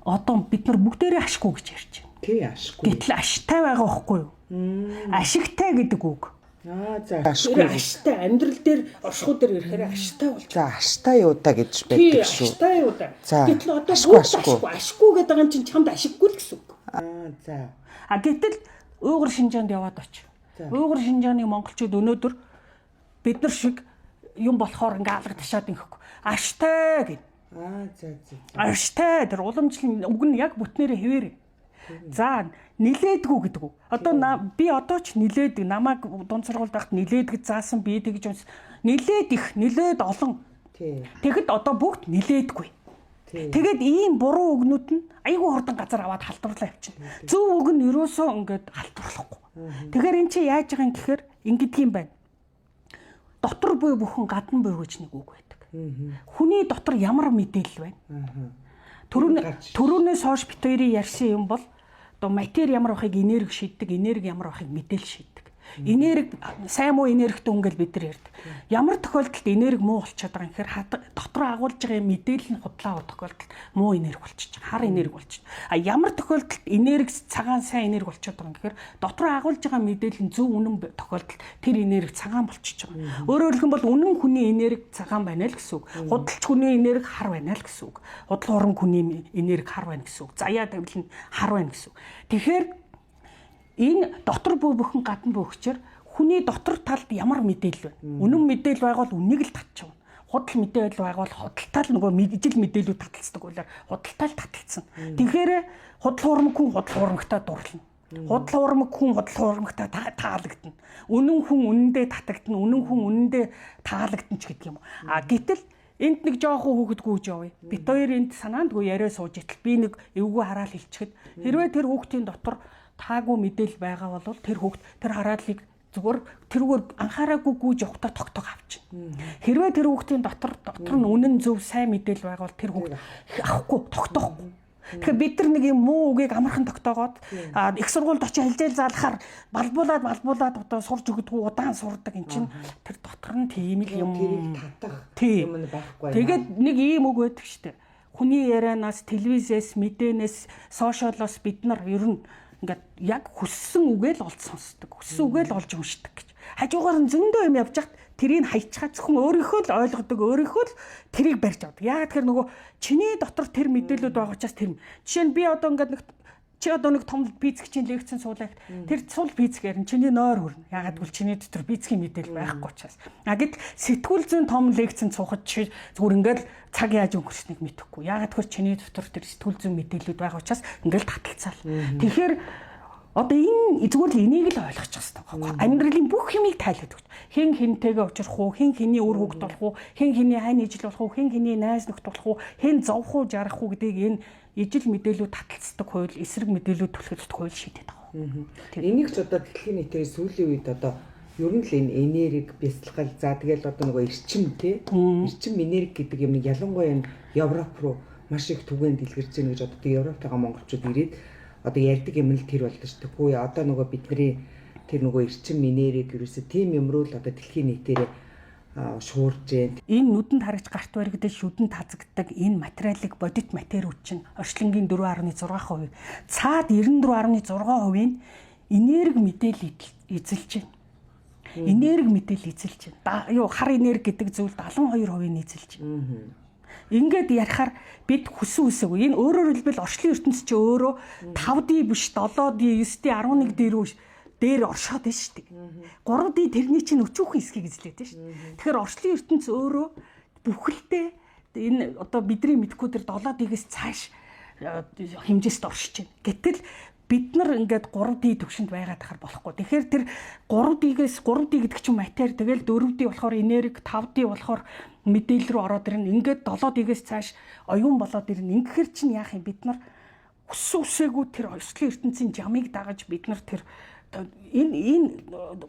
одоо бид нар бүгдээрээ ашгүй гэж ярьж байна. Тий, ашгүй. Гэтэл аштай байгаа байхгүй юу? Ашигтай гэдэг үг. Аа, за, ашгүй. Аштай амьдрал дээр оршихуй дээр ирэхээр аштай болж. За, аштай юу да гэж байдаг шүү. Аштай юу да. Гэтэл одоо ашгүй ашгүй гэдэг юм чинь чамд ашиггүй л гэсэн үг. Аа, за. А гэтэл Уйгур Шинжаанд яваад очив. Уйгур Шинжааны монголчууд өнөөдөр бид нар шиг юм болохоор ингээ алга ташаад ингэхгүй. Аштай гэн. Аа, за за. Аштай тэр уламжлал үг нь яг бүтнээрээ хэвээр. За, нилээдгүү гэдэг үг. Одоо би одоо ч нилээд намайг дунд сургуульд байхад нилээд гэж заасан, би тэгж унс. Нилээд их, нилээд олон. Тэгэхэд одоо бүгд нилээдгүй. Тэгээд ийм буруу үгнүүд нь айгүй хурдан газар аваад халдварлаа явчихна. Зөв үг нь ерөөсөө ингээд халдварлахгүй. Тэгэхээр эн чинь яаж байгаа юм гэхээр ингэдэг юм байна. Дотор буй бүхэн гадна буй гэж нэг үг байдаг. Хүний дотор ямар мэдээлэл байна? Түрүүнээс хойш бит хоёрын ярьсан юм бол одоо матери ямар байхыг энерги шийддэг, энерги ямар байхыг мэдээлэл шийддэг. Энерги сайн муу энергитэй хүн гэж бид нар ярьдаг. Ямар тохиолдолд энерги муу болчиход байгаа юм гэхээр дотор агуулж байгаа мэдээлэл нь худлаа тохиолдолд муу энерги болчихж байгаа. Хар энерги болчихж. А ямар тохиолдолд энерги цагаан сайн энерги болчиход байгаа юм гэхээр дотор агуулж байгаа мэдээлэл нь зөв үнэн тохиолдолд тэр энерги цагаан болчихж байгаа. Өөрөөр хэлэх юм бол үнэн хүний энерги цагаан байна л гэсэн үг. Худалч хүний энерги хар байна л гэсэн үг. Худал хуран хүний энерги хар байна гэсэн үг. Заяа тавилан хар байна гэсэн үг. Тэгэхээр энэ дотор буй бүхэн гадна буй хүчээр хүний дотор талд ямар мэдээлэл байна? Үнэн мэдээлэл байгавал үннийг л татчихна. Худал мэдээлэл байгавал худалтай л нөгөө ижил мэдээлүүд таталцдаг байлаар худалтай л таталцсан. Тэгэхээр худал хуурмаг хүн худал хуурмагтай дурлна. Худал хуурмаг хүн худал хуурмагтай таалагдана. Үнэн хүн үнэндээ татагдана. Үнэн хүн үнэндээ таалагдана ч гэдэг юм. А гэтэл энд нэг жоохон хүүхэд гүйж явъя. Бит хоёр энд санаандгүй яриа сууж итэл би нэг эвгүй хараал хэлчихэд хэрвээ тэр хүүхдийн дотор таагүй мэдээлэл байгаа бол тэр хүүхд тэр хараалыг зүгээр тэрүүгээр анхаараагүй гүйж явахдаа тогтоог авчихна. Хэрвээ тэр хүүхдийн дотор нь үнэн зөв сайн мэдээлэл байгаа бол тэр хүүхд авахгүй, тогтоохгүй. Тэгэхээр бид нар нэг юм муу үгийг амархан тогтоогоод их сургуульд очиж хилжээл залхахаар балбуулаад одоо сурж өгдөггүй удаан сурдаг эн чинь тэр дотор нь тийм л юм тэрийг татах юм байхгүй. Тэгээд нэг ийм үг байдаг штэ. Хүний ярианаас, телевизээс, мэдээнээс, сошиалоос бид нар ер нь ингээд яг хүссэн үгээ л олж сонсдог. Хүссэн үгээ л олж уншдаг гэж. Хажуугаар нь зөндөө юм явж хат тэрийг хайчхаа зөвхөн өөрийнхөө л ойлгодог, өөрийнхөө л тэрийг барьж авдаг. Яагаад тэгэхээр нөгөө чиний дотор тэр мэдээлүүд байгаа учраас тэр. Жишээ нь би одоо ингээд нэг чи одоо нэг том физикчийн лекцэн суулаа. Тэр сул физикээр нь чиний нойр хүрнэ. Яагаад гэвэл чиний дотор физикийн мэдээлэл байхгүй учраас. А гэтэл сэтгүүл зүйн том лекцэнд суухад чи зүгээр ингээд цаг яаж өнгөрснийг мэдэхгүй. Яагаад гэвэл чиний дотор тэр сэтгүүл зүйн мэдээлэлүүд байгаа учраас ингээд таталцаал. Тэгэхээр одоо энэ зүгээр л энийг л ойлгочих хэрэгтэй байхгүй. Амьдралын бүх юмыг тайлаад өгч. Хэн хинтэйгээ учрах уу, хэн хэний үр хөвгт болох уу, хэн хэний хань ижил болох уу, хэн хэний найз нөхд болох уу, хэн зовх уу, жаргах уу гэдгийг энэ ижил мэдээлүүд таталцдаг хууль, эсрэг мэдээлүүд түлхэлдэг хууль шийдээд байгаа. байгаа байхгүй. Энийг ч одоо дэлхийн нийтээр сүүлийн үед одоо ер нь л энэ энерги, бясалгал, за тэгэл одоо нөгөө эрчим тий. Эрчим энерги гэдэг юм ялангуяа энэ Европ руу маш их түгээн дэлгэрч гэнэ гэж одоо Европт байгаа монголчууд ирээд одоо ярьдаг юм л тэр боллоо шүү дээ. Хүү одоо нөгөө бидний тэр нөгөө эрчим энерги ерөөсө тийм юм руу л одоо дэлхийн нийтээрээ шуурж гэн. Энэ нүдэнд харагч гарт баригдаж шүдэнд хазагддаг энэ материалыг бодит материуд чинь орчлонгийн 4.6%, цаад 94.6% нь энерги мэдээлэл эзэлж байна. Энерги мэдээлэл эзэлж байна. Юу хар энерги гэдэг зүйл 72% нь эзэлж байна. Ингээд ярихаар бид хүсэн үсээгүй. Энэ өөрөөр хэлбэл орчлон ертөнц чи өөрөө 5D биш 7D, 9D, 11D рүү дээр оршоод байна шүү дээ. 3D тэрний чинь өчүүхэн хэсгийг эзлээд байна шүү дээ. Тэгэхээр орчлон ертөнц өөрөө бүхэлдээ энэ одоо бидний мэдхгүй тэр 7D-гээс цааш хэмжээст оршиж байна. Гэтэл бид нар ингээд 3D төвшөнд байгаад тахаар болохгүй. Тэгэхээр тэр 3D-гээс 3D гэдэг чинь матери, тэгэл 4D болохоор энерги, 5D болохоор мэдээлэл рүү ороод ирнэ. Ингээд 7D-гээс цааш оюун болоод ирнэ. Ингэхэр чинь яах юм, бид нар өссөн үсээгүй тэр орчлон ертөнцийн жамыг дагаж бид нар тэр энэ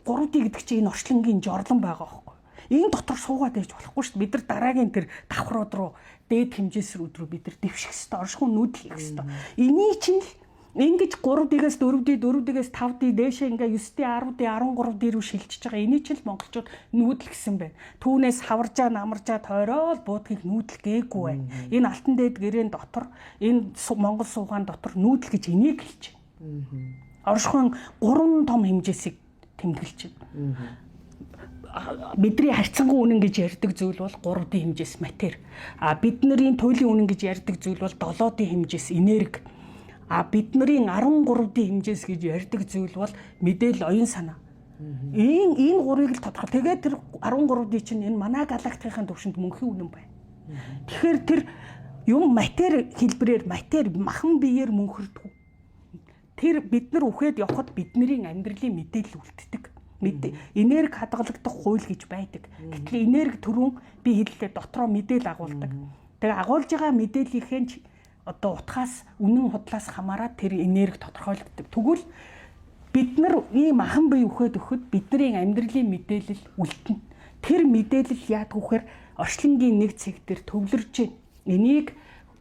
3D гэдэг чинь энэ орчлонгийн жорлон байгаа байхгүй. Энэ дотор суугаад байж болохгүй шүү дээ. Бид нар дараагийн тэр давхрууд руу дээд хэмжээс рүү бид нар дэвших хэвээр, оршихуй нүүдэл хийх хэвээр. Эний чинь л ингэж 3D-гээс 4D, 4D-гээс 5D дээшээ ингээ 9D, 10D, 13D рүү шилжиж байгаа. Эний чинь л монголчууд нүүдэл гэсэн байна. Түүнээс хаваржаа, намаржаа тойроод буудгийг нүүдэл гээгүй байна. Энэ алтан дээд гэрээн дотор, энэ Монгол суугаан дотор нүүдэл гэж энийг хэлж байна. Оршихуйн 3 том хэмжээсийг тэмдэглэж байна. Бидний харьцангуй үнэн гэж ярьдаг зүйл бол 3D хэмжээс матери. А бидний туйлын үнэн гэж ярьдаг зүйл бол 7D хэмжээс энерги. А бидний 13D хэмжээс гэж ярьдаг зүйл бол мэдээлэл, оюун санаа. Энэ гурыг л тодорхой. Тэгээд тэр 13D чинь энэ манай галактикийн төвшөнд мөнхийн үнэн байна. Тэгэхээр тэр юм матери хэлбэрээр, матери махан биеэр мөнхөрдөг. Тэр бид нар үхээд явхад бидний амьдралын мэдээлэл үлддэг. Энерги хадгалагдах хууль гэж байдаг. Гэтэл энерги түрүүн би хэллээ, дотроо мэдээлэл агуулдаг. Тэгээ агуулж байгаа мэдээллийнхээ одоо утгаас, үнэн худлаас хамаарат тэр энерги тодорхойлогддог. Тэгвэл бид нар ийм ахан бие үхээд өгөхөд бидний амьдралын мэдээлэл үлдэнэ. Тэр мэдээлэл яадаг вэхээр орчлонгийн нэг цэг дээр төвлөрж байна. Энийг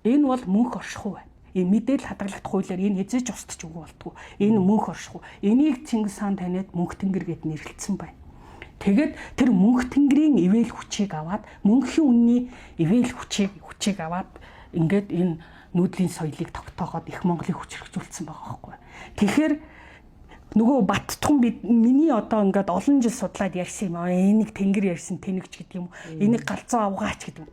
энэ бол мөнх оршихуй байна. Энэ мэдээлэл хадгалагдах хуулиар энэ хэзээ ч устж үгүй болтгоо. Энэ мөнх оршихуй. Энийг Чингис хаан таниад мөнх тэнгэр гэд нэрлэлсэн байна. Тэгээд тэр мөнх тэнгэрийн ивэл хүчийг аваад, мөнхийн үнний ивэл хүчийг аваад ингээд энэ нүүдлийн соёлыг тогтооход их Монголыг хүчрхжүүлсэн байгаа байхгүй. Тэгэхээр нөгөө Баттхан бид миний одоо ингээд олон жил судлаад ярьсан юм аа. Энийг тэнгэр ярьсан тэнэгч гэдэг юм уу? Энийг галзуу авгаач гэдэг юм.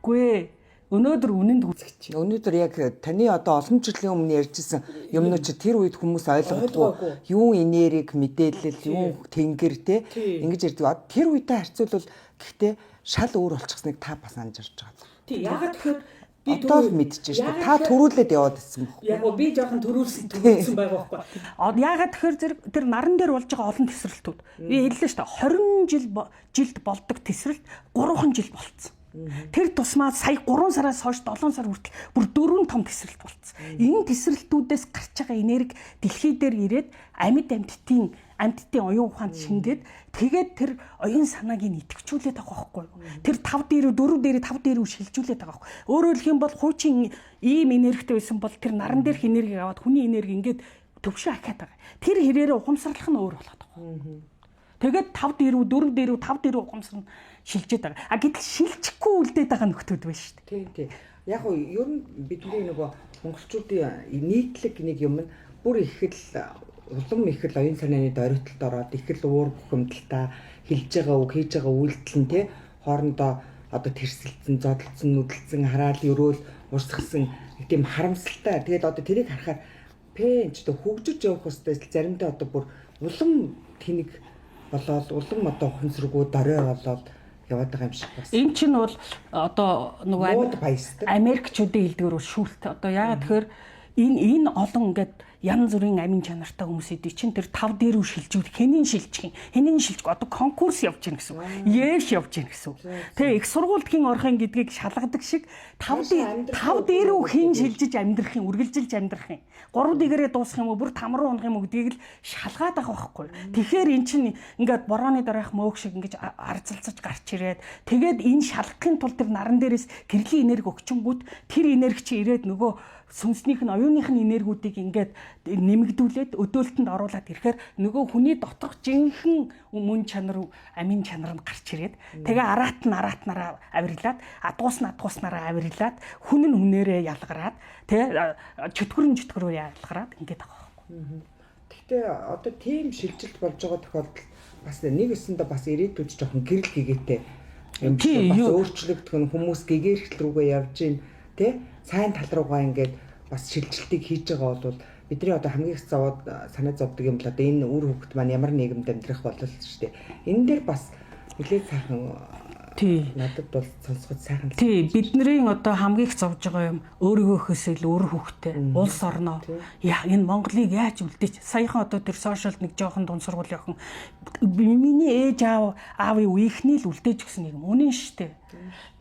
Үгүй ээ. Өнөөдөр үнэнд үзэгч. Өнөөдөр яг таны одоо олон жилийн өмнө ярьжсэн юмнууд чи тэр үед хүмүүс ойлгодгүй. Юу энерги, мэдээлэл, юу тэнгэр те ингэж ярьдаг. Тэр үедээ харьцуулбал гэхдээ шал өөр болчихсныг та бас анзаарч байгаа. Тий, яагаад тэгэхээр би одоо л мэдчихэж шүү дээ. Та төрүүлээд яваад ирсэн баг. Яг гоо би жоохон төрүүлсэн байгаа байхгүй. Яагаад тэгэхээр зэрэг тэр наран дээр болж байгаа олон тесрэлтүүд. Би хэллээ шүү дээ. 20 жилд болдог тесрэлт 3 жил болцсон. Тэр тусмаа сая 3 сараас хойш 7 сар хүртэл бүр 4 том тесрэлт болцсон. Энэ тесрэлтүүдээс гарч байгаа энерги дэлхий дээр ирээд амьд амьтдын оюун ухаанд шингээд тэгээд тэр оюун санааг нь идэвхжүүлээд байгаа байхгүй юу? Тэр 5 дээр 4 дээр 5 дээр шилжүүлээд байгаа байхгүй. Өөрөөр хэлэх юм бол хуучин ийм энергитэй байсан бол тэр наран дээрх энергийг аваад хүний энерги ингээд төвшин ахиад байгаа. Тэр хэрээрээ ухамсарлах нь өөр болоод байгаа. Тэгээд 5 дээр 4 дээр 5 дээр ухамсар нь шилжээд байгаа. А гэтэл шилжихгүй үлдээд байгаа нөхдүүд байна шүү дээ. Тийм тийм. Яг нь ер нь бидний нөгөө монголчуудын нийтлэг нэг юм нь бүр их л улам их л оюун санааны дөрвөлтөд ороод их л уур бухимдалтай хэлж байгаа үг, хийж байгаа үйлдэл нь те хоорондоо одоо тэрсэлдсэн, зодолдсон, нүдэлсэн, хараал, өрөөл, урсгасан нэг тийм харамсалтай. Тэгээд одоо тэрийг харахаар пэн ч одоо хөгжиж явах хэвээр заримдаа одоо бүр улам тэнэг болоод улам одоо ухамсаргүй дорой болоод яваад байгаа юм шиг бас. Энэ чинь бол одоо нөгөө Америкчүүдийн хэлдгээр бол шүүлт. Одоо яагаад тэгэхээр энэ олон ингээд Янз бүрийн амин чанартай хүмүүс идэв чинь тэр 5 дээр үү шилжүүл хэнийн шилжих юм. Хэнийн шилжих одоо конкурс явж гин гэсэн үг. Ээш явж гин гэсэн үг. Тэгээ их сургуульд хин орох юм гэдгийг шалгадаг шиг 5 дээр үү хин шилжиж амьдрах юм, үргэлжилж амьдрах юм. 3 дэгэрээ дуусах юм уу, бүр там руу унах юм уу гэдгийг л шалгаад байгаа байхгүй. Тэгэхээр эн чинь ингээд борооны дараах мөөг шиг ингэж арзалцаж гарч ирээд тэгээд энэ шалгахын тулд тэр наран дээрээс гэрлийн энерги өгчөнгүүт тэр энерги чи ирээд нөгөө сүнснийх нь оюуных нь энергиудыг ингээд нэмэгдүүлээд өдөөлтөнд оруулаад ирэхээр нөгөө хүний доторх жинхэнэ мөн чанар, амин чанар нь гарч ирээд тэгээ араат нь араатнараа авирлаад, адгуус нь адгууснараа авирлаад, хүн нь хүнээрээ ялгараад, тэ чөтгөр нь чөтгөрөөр ялгараад ингээд байгаа байхгүй. Гэхдээ одоо тийм шилжилт болж байгаа тохиолдолд бас нэг өсөндөө бас ирээдүйд жоохон гэрэл гэгээтэй юм шиг бас өөрчлөгдөх нь, хүмүүс гэгэрхэл рүүгээ явж гин, тэ сайн тал руугаа ингээд бас шилжилтийг хийж байгаа бол бидний одоо хамгийн их зовоод санаа зовдөг юм бол одоо энэ үр хөвгт маань ямар нийгэмд амьдрах болол шүү дээ. Энэ дээр бас нэлээд сайхан Тий. Надад бол сонсоход сайхан. Тий, бидний одоо хамгийн их зовж байгаа юм өөрийгөөхөөс илүү үр хөвгтэй, улс орноо. Яа, энэ Монголыг яаж үлдээч? Саяхан одоо тэр сошиалд нэг жоохон дунд сургуулийн охин миний ээж аав аавын үеийнхний л үлдээж өгсөн нэг юм. Үнэн штэ.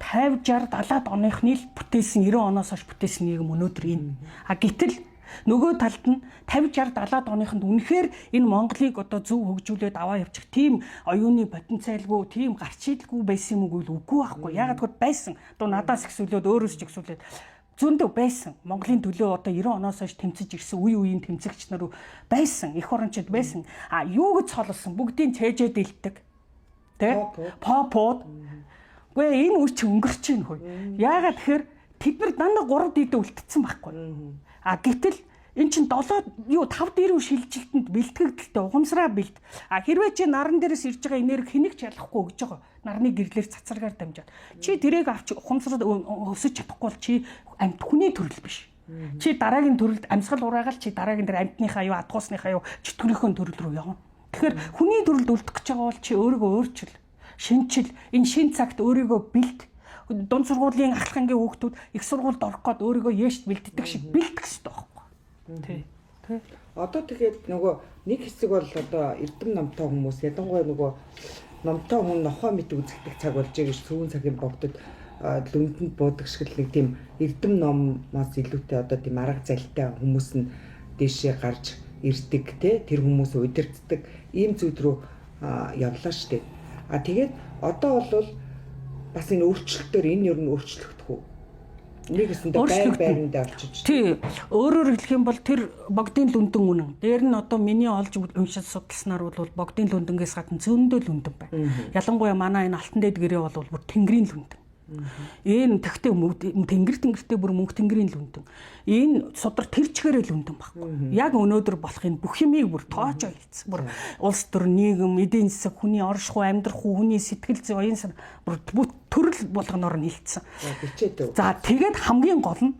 50 60 70-аад оныхны л бүтээсэн 90 оноос хойш бүтээсэн нийгэм өнөөдөр энэ. А гэтэл нөгөө талд нь 50 60 70-аад оныхонд үнэхээр энэ Монголыг одоо зөв хөгжүүлээд аваа явчих тийм оюуны потенциалгүй, тийм гарч идэлгүй байсан юм уу гэвэл үгүй байхгүй. Ягаад гэвэл байсан. Одоо надаас ихсүүлээд өөрөөс ч ихсүүлээд зөндөө байсан. Монголын төлөө одоо 90 оноос хойш тэмцэж ирсэн үе үеийн тэмцэгч нар байсан. Их орончид байсан. А юу гэж цололсон? Бүгдийн цээжээ дэлтдэг. Тэ? Попууд. Үгүй энэ үе чи өнгөрч чинь хөө. Яагаад тэгэхээр тэд нар дандаа 3 дийдээ үлдсэн байхгүй. А гэтэл эн чин 7 юу 5 дээр үү шилжилтэнд бэлтгэгдэлтэй ухамсараа бэлт. А хэрвээ чи наран дээрээс ирж байгаа энерги хэнийг ч ялахгүй өгж байгаа. Нарны гэрлэр цацаргаар дамжаад. Чи тэрийг авч ухамсараа өсөж чадахгүй бол чи амьд хүний төрөл биш. Чи дараагийн төрөлд амьсгал ураагаал чи дараагийн тэр амьтныхаа юу адгуусныхаа юу чөтгөрийнхөө төрөл рүү явна. Тэгэхээр хүний төрөлд үлдэх гэж байгаа бол чи өөрийгөө өөрчил. Шинчил энэ шин цагт өөрийгөө бэлт. Дунд сургуулийн ахлах ангийн хүүхдүүд их сургуульд орох гээд өөрийгөө яшт бэлддэг шиг бэлдэх хэрэгтэй байхгүй. Тий. Тий. Одоо тэгээд нөгөө нэг хэсэг бол одоо эрдэм номтой хүмүүс ялангуяа нөгөө номтой хүн нохоо мэт үзэгдэх цаг болж байгаа гэж сүүн цагийн богдод лүндэнд буудаг шиг л нэг тийм эрдэм номоос илүүтэй одоо тийм арга залтай хүмүүс нь дээшээ гарч ирдэг те, тэр хүмүүс удирддаг ийм зүйл рүү явлаа штэ. А тэгээд одоо бол бас энэ өөрчлөлтөөр энэ ер нь өөрчлөгдөх үү? Нэг өсөндөө байр байрандаа орчиж. Тий. Өөрөөр хэлэх юм бол тэр богдын лүндэн үнэн. Дээр нь одоо миний олж уншиж судалснаар бол богдын лүндөнгээс гадна зөндөө лүндэн байна. Ялангуяа манай энэ Алтан дээд гэрээ бол бүр тэнгэрийн лүндэн. Энэ тэгтээ тэнгэр тэнгэртэй бүр мөнх тэнгэрийн лүндэн. Энэ судар тэр чигээрээ лүндэн байхгүй. Яг өнөөдөр болох энэ бүх юмыг бүр тоочоо хэлсэн. Бүр улс төр, нийгэм, эдийн засаг, хүний оршихуй, амьдрах уу, хүний сэтгэл зүй, оюун сан бүр төрөл болгоноор нь хэлсэн. За тэгээд хамгийн гол нь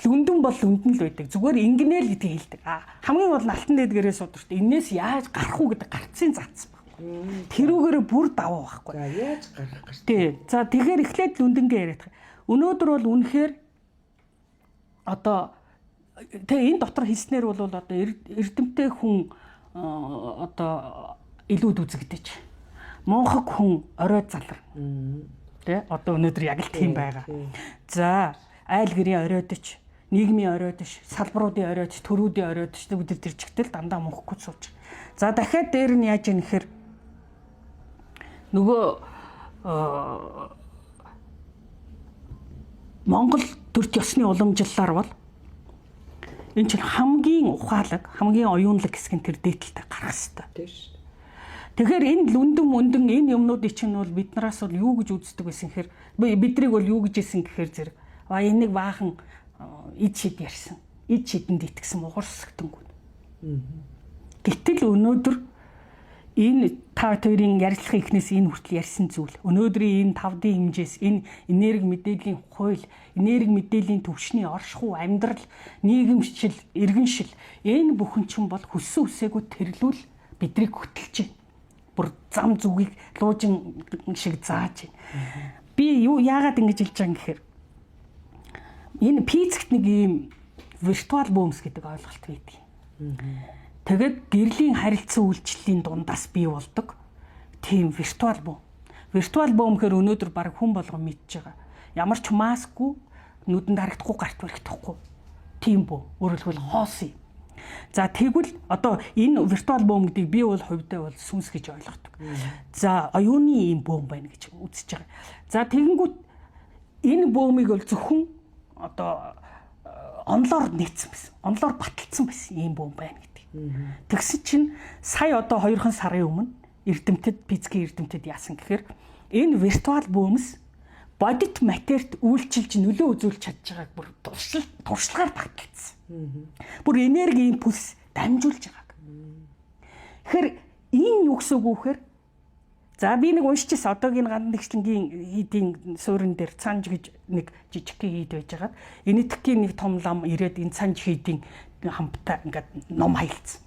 лүндэн бол лүндэн л байдаг. Зүгээр ингэнэ л гэдгийг хэлдэг. А хамгийн гол нь Алтан дээд гэрээ сударт энээс яаж гарах уу гэдэг гарцын заасан баг. Тэрүүгээр бүр давуу байхгүй. За яаж гарах гэж. Тий. За тэгэхээр эхлээд лүндэнгээ яриад. Өнөөдөр бол үнэхээр одоо тэгээ энэ дотор хэлснээр бол одоо эрдэмтэй хүн одоо илүүд үзэгдэж. Мунхаг хүн орой залар. Тэ одоо өнөөдөр яг л тийм байгаа. За айл гэрийн оройдож, нийгмийн оройдож, салбаруудын оройдож, төрүүдийн оройдож бүгд тэр чигтэл дандаа мунхаггүй сууж. За дахиад дээр нь яаж юм гэхээр нөгөө Монгол төрт ёсны уламжлалаар бол энэ чинь хамгийн ухаалаг, хамгийн оюунлаг хэсэг нь тэр дээдэлтэй гарах хэрэгтэй. Тийм шүү. Тэгэхээр энэ лүндэн мөндөн энэ юмнуудыг чинь бол биднээс бол юу гэж үздэг байсан гэхээр бидрийг бол юу гэж хэлсэн гэхээр зэрэг а энийг баахан ид шид ярьсан. Ид шидэнд итгэсэн муухарсагтангүү. Гэтэл өнөөдөр энэ та хоёрын ярилцлагын эхнээс энэ хүртэл ярьсан зүйл өнөөдрийн энэ 5D хэмжээс энэ энерги мэдээллийн хууль, энерги мэдээллийн төвшний оршихуй, амьдрал, нийгэмшил, иргэншил энэ бүхэн чинь бол хүссэн үсээгүй тэрлүүл бидрийг хөтөлж байна. Бүр зам зүгийг луужин шиг зааж байна. Би юу яагаад ингэж хэлж байгаа юм гэхээр энэ физикт нэг ийм виртуал бөөмс гэдэг ойлголт байдаг. Тэгээд гэрлийн харилцан үйлчлэлийн дундаас бий болдог тийм виртуал бөөм. Виртуал бөөм гэхээр өнөөдөр баг хүн болгон мэдж байгаа. Ямар ч маскгүй, нүдэнд харагдахгүй, гарт баригдахгүй тийм бөөм. Өөрөөр хэлбэл хоосон юм. За тэгвэл одоо энэ виртуал бөөм гэдгийг би бол хувьдаа бол сүнс гэж ойлгодог. За оюуны ийм бөөм байна гэж үзэж байгаа. За тэгэнгүүт энэ бөөмийг бол зөвхөн одоо онлоор нийцсэн байсан. Онлоор баталсан байсан ийм бөөм байна гэдэг. Тэгсэн чинь сая одоо 2 сарын өмнө эрдэмтэд, физикийн эрдэмтэд яасан гэхээр энэ виртуал бөөмс бодит матерт үйлчилж нөлөө үзүүлж чадж байгааг бүр туршлагаар баталсан. Бүр энерги импульс дамжуулж байгааг. Тэгэхээр энэ юу гэсэн үг вэ гэхээр за би нэг уншчихсан одоогийн гандан тэгшлэнгийн хийдийн суурин дээр цанж гэж нэг жижигхэн хийд байж байгаад энэтхгийн нэг том лам ирээд энэ цанж хийдийн хамтаа ингээд ном хаялцсан.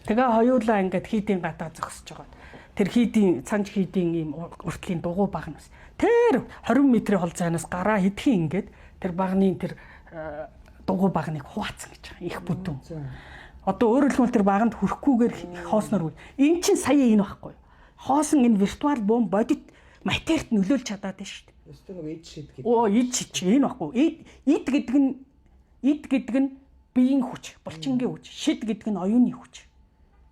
Тэгээ хоёулаа ингээд хийдийн гадаа зогсож байгаа. Тэр хийдийн цанж хийдийн ийм уртлын дугуй баг нь бас тэр 20 метрийн хол зайнаас гараа хэдхэн ингээд тэр багны тэр дугуй багныг хуваацсан гэж байгаа. Их бүдүүн. Одоо өөрөөр хэлбэл тэр баганд хүрэхгүйгээр хоосноор энэ чинь сая энэ байхгүй юу? Хоосон энэ виртуал бөөм бодит матерт нөлөөлж чадаад байна шүү дээ. Өстө нэг ид шид гэдэг. Оо ид шид чи энэ байхгүй. Ид гэдэг нь ид гэдэг нь биеийн хүч, булчингийн хүч, шид гэдэг нь оюуны хүч.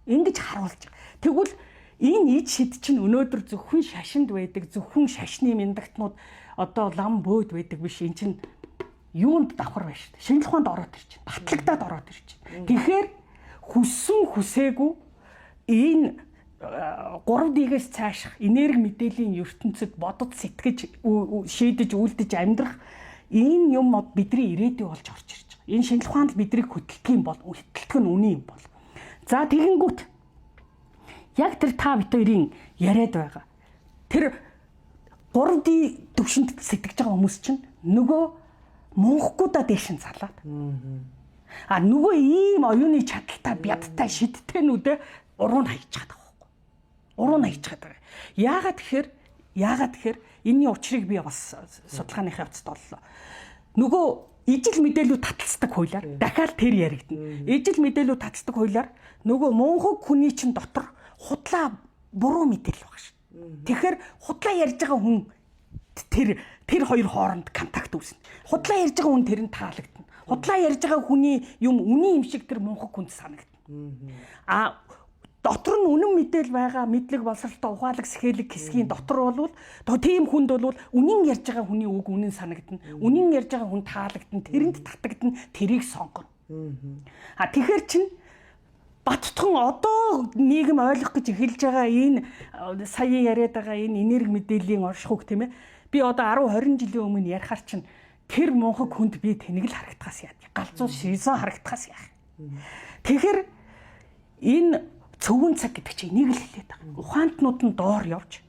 Ингэж харуулж байгаа. Тэгвэл энэ ид шид чинь өнөөдөр зөвхөн шашинд байдаг, зөвхөн шашны мяндагтнууд одоо лам бөөд байдаг биш. Энэ чинь юунд давхар байна шүү дээ. Шинжлэх ухаанд ороод ирж байна. Батлагдаад ороод ирж байна. Тэгэхээр хүссэн хүсээгүй энэ 3D-гээс цааших энерги мэдээллийн ертөнцид бодод сэтгэж шийдэж үлдэж амьдрах энэ юм бидний ирээдүй болж орж ирж байгаа. Энэ шинжлэх ухаанд биднийг хөдөлгөх юм бол хөдөлгөх нь үнэн юм бол. За тэгэнгүүт яг тэр та бид хоёрын яриад байгаа. Тэр 3D төвшөнд сэтгэж байгаа хүмүүс чинь нөгөө мунхгуудаа дээш нь залаад. А нөгөө ийм оюуны чадaltaй, бядтай, шидтэнүүдээ уруу нь хаяж байгаа. Уруу нь хаяж байгаа. Яагаад тэгэхээр энэний учрыг би бас судалгааныхаа явцад оллоо. Нөгөө ижил мэдээлүүд таталцдаг хуулиар дахиад тэр яригдана. Ижил мэдээлүүд таталцдаг хуулиар нөгөө мунхаг хүний чинь дотор худлаа буруу мэдээлэл байгаа шин. Тэгэхээр худлаа ярьж байгаа хүн тэр хоёр хооронд контакт үүснэ. Худлаа ярьж байгаа хүн тэр нь таалагдана. Худлаа ярьж байгаа хүний юм үнийн юм шиг тэр мунхаг хүнд санагдана. А дотор нь үнэн мэдээл байгаа мэдлэг боловсролтой ухаалаг сэхэлэг хэсгийн дотор болвол тийм хүнд бол үнэн ярьж байгаа хүний үг үнэн санагдана. Үнэн ярьж байгаа хүн таалагдана, тэрэнд татагдана, тэрийг сонгоно. А тэгэхээр чин баттхан одоо нийгэм ойлгох гэж эхэлж байгаа энэ сая яриад байгаа энэ энерги мэдээллийн оршихуйг тийм ээ. Би одоо 10 20 жилийн өмнө ярихаар чин тэр мунхаг хүнд би тэнэг л харагдахаас яа. Галзуу шизон харагдахаас яах. Тэгэхээр энэ цөвөн цаг гэдэг чинь энийг л хэлээд байгаа. Ухаантнууд нь доор явж,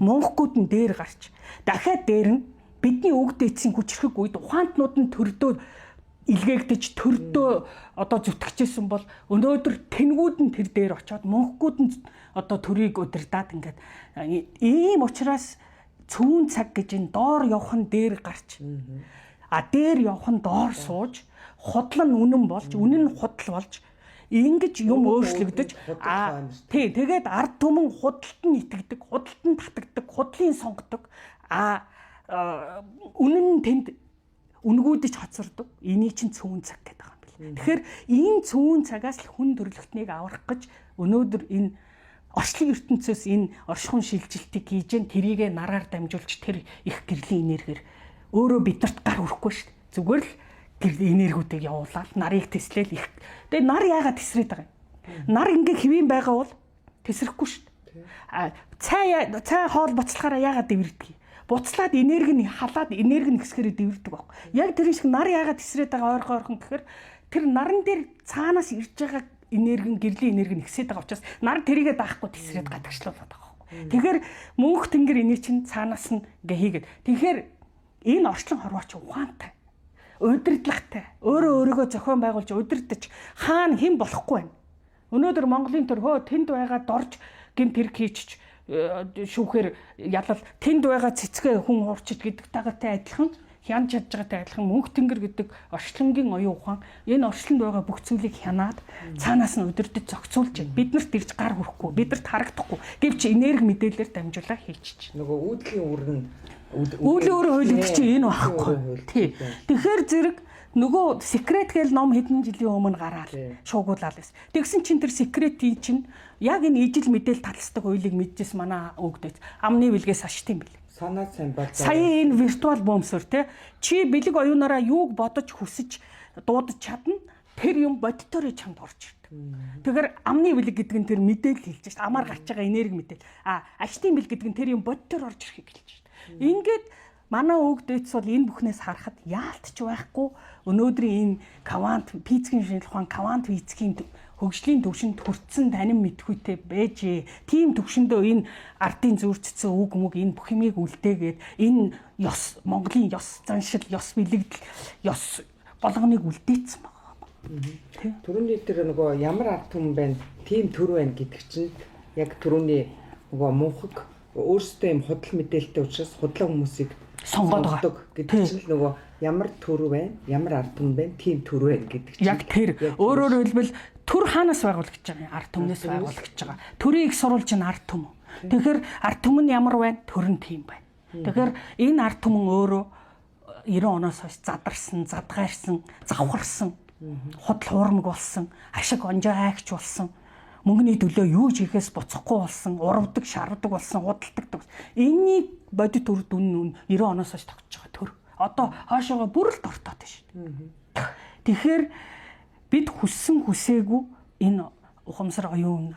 мунхгууд нь дээр гарч, дахиад дээр нь бидний үг дээдсийн хүчрхэг үед ухаантнууд нь төрдөө илгээгдэж төрдөө одоо зүтгэжсэн бол өнөөдөр тэнгүүд нь тэр дээр очиод мунхгууд нь одоо төрийг удирдаад ингээд ийм учраас цөвөн цаг гэж энэ доор явах нь дээр гарч, а дээр явах нь доор сууж, худал нь үнэн болж, үнэн нь худал болж ингэж юм өөрчлөгдөж тий тэгээд ард түмэн худалд нь итгэдэг, худалд нь татагдаг, худлын сонгодог, а үнэн нь тэнд үнгүүдэж хоцордог. Энийг чинь цөөн цаг гэдэг юм бэл. Тэгэхээр энэ цөөн цагаас л хүн төрөлхтнийг аврах гэж өнөөдөр энэ орчлон ертөнцөөс энэ оршихуун шилжилтийг хийж гэн тэрийгэ нараар дамжуулж тэр их гэрлийн энергиэр өөрөө биднэрт гар хүрэхгүй шүү дээ. Зүгээр л гэрлийн энергиудыг явуулаад нарыг тэслээл их. Тэгээ нар яагаад тэсрээд байгаа юм? Нар ингээ хэвийн байгаа бол тэсрэхгүй шүү дээ. А цай хоол буцлахаараа яагаад дэвэрдэг юм? Буцлаад энерги нь халаад энерги нь хэсгэрээ дэвэрдэг байхгүй. Яг тэр шиг нар яагаад тэсрээд байгаа ойрхон ойрхон гэхээр тэр наран дээр цаанаас ирж байгаа энерги нь гэрлийн энерги нь ихсээд байгаа учраас нар тэрийгэ даахгүй тэсрээд гадагшлуулад байгаа байхгүй. Тэгэхээр мөнх тэнгэр эний чинь цаанаас нь ингээ хийгээд. Тэгэхээр энэ орчлон хорвооч ухаантай, удирдлагатай, өөрөө өөрийгөө зохион байгуулж удирдах хаана хэн болохгүй байна. Өнөөдөр Монголын төр хөө тэнд байгаа дорж гэмт хэрэг хийчих шүүхээр ялал тэнд байгаа цэцгээ хүн хуурчиж гэдэг тагатай адилхан Хянаж чадж байгаатай адилхан мөнх тэнгэр гэдэг орчлонгийн оюун ухаан энэ орчлонд байгаа бүх зүйлийг хянаад цаанаас нь удирдах зохицуулж байна. Биднэрт ирж гар хүрэхгүй, биднэрт харагдахгүй. Гэвч энерги мэдээлэлээр дамжуулаа хийчих. Нөгөө үүдлийн үр нь үүдлийн үр хууль гэдэг чинь энэ байхгүй. Тий. Тэгэхээр зэрэг нөгөө секрет гээл ном хэдэн жилийн өмнө гараад шуугуулаад байсан. Тэгсэн чинь тэр секретийн чинь яг энэ ижил мэдээл таталцдаг хуулийг мэдчихсэн манай өвгдөж. Амны бэлгээс ашт юм бэл. Санаа сайн бол. Сая энэ виртуал бөмсөр те чи бэлэг оюунаараа юуг бодож хүсэж дуудаж чадна тэр юм бодитоор чамд орж ирдэг. Тэгэхээр амны бэлэг гэдэг нь тэр мэдээлэл хэлж шít. Амаар гарч байгаа энерги мэдээлэл. А аштын бэлэг гэдэг нь тэр юм бодитоор орж ирэхийг хэлж шít. Ингээд манай өвгдөөц бол энэ бүхнээс харахад яалтч байхгүй өнөөдрийн энэ квант физикийн шинжилгээ ухаан квант физикийн хөгжлийн төвшөнд хүртсэн танин мэдхүйтэй байжээ. Тийм төвшөндөө энэ ардын зүүрчсэн үг мүг энэ бүх юмыг үлдээгээд энэ ёс Монголын ёс заншил, ёс бэлэгдэл, ёс болгоныг үлдээсэн байгаа юм. Түрүүний тэр нөгөө ямар ард түмэн байна, тийм төр байна гэдэг чинь яг түрүүний нөгөө мунхаг өөрсдөө юм худал мэдээлэлтэй учраас худлаа хүмүүсийг сонгоод байгаа гэдэг чинь л нөгөө ямар төр байна, ямар ард түмэн байна, тийм төр байна гэдэг чинь. Яг тэр. Өөрөөр хэлбэл төр хаанаас байгуулагдаж байгаа юм? Ард түмнээс байгуулагдаж байгаа. Төрийн их сурвалж нь ард түмэн. Тэгэхээр ард түмэн ямар байна? Төр нь тийм байна. Тэгэхээр энэ ард түмэн өөрөө 90 оноос хойш задарсан, задгайрсан, завхарсан, худал хуурмаг болсон, ашиг онжоо айгч болсон, мөнгөний төлөө юу ч хийхээс буцахгүй болсон, урвдаг, шарвдаг болсон, худалдаг. Энэний бодит үр дүн нь 90 оноос хойш тогтож байгаа төр. Одоо хоошоогоо бүр л дортоод байна шүү дээ. Тэгэхээр бид хүссэн хүсээгүй энэ ухамсар оюун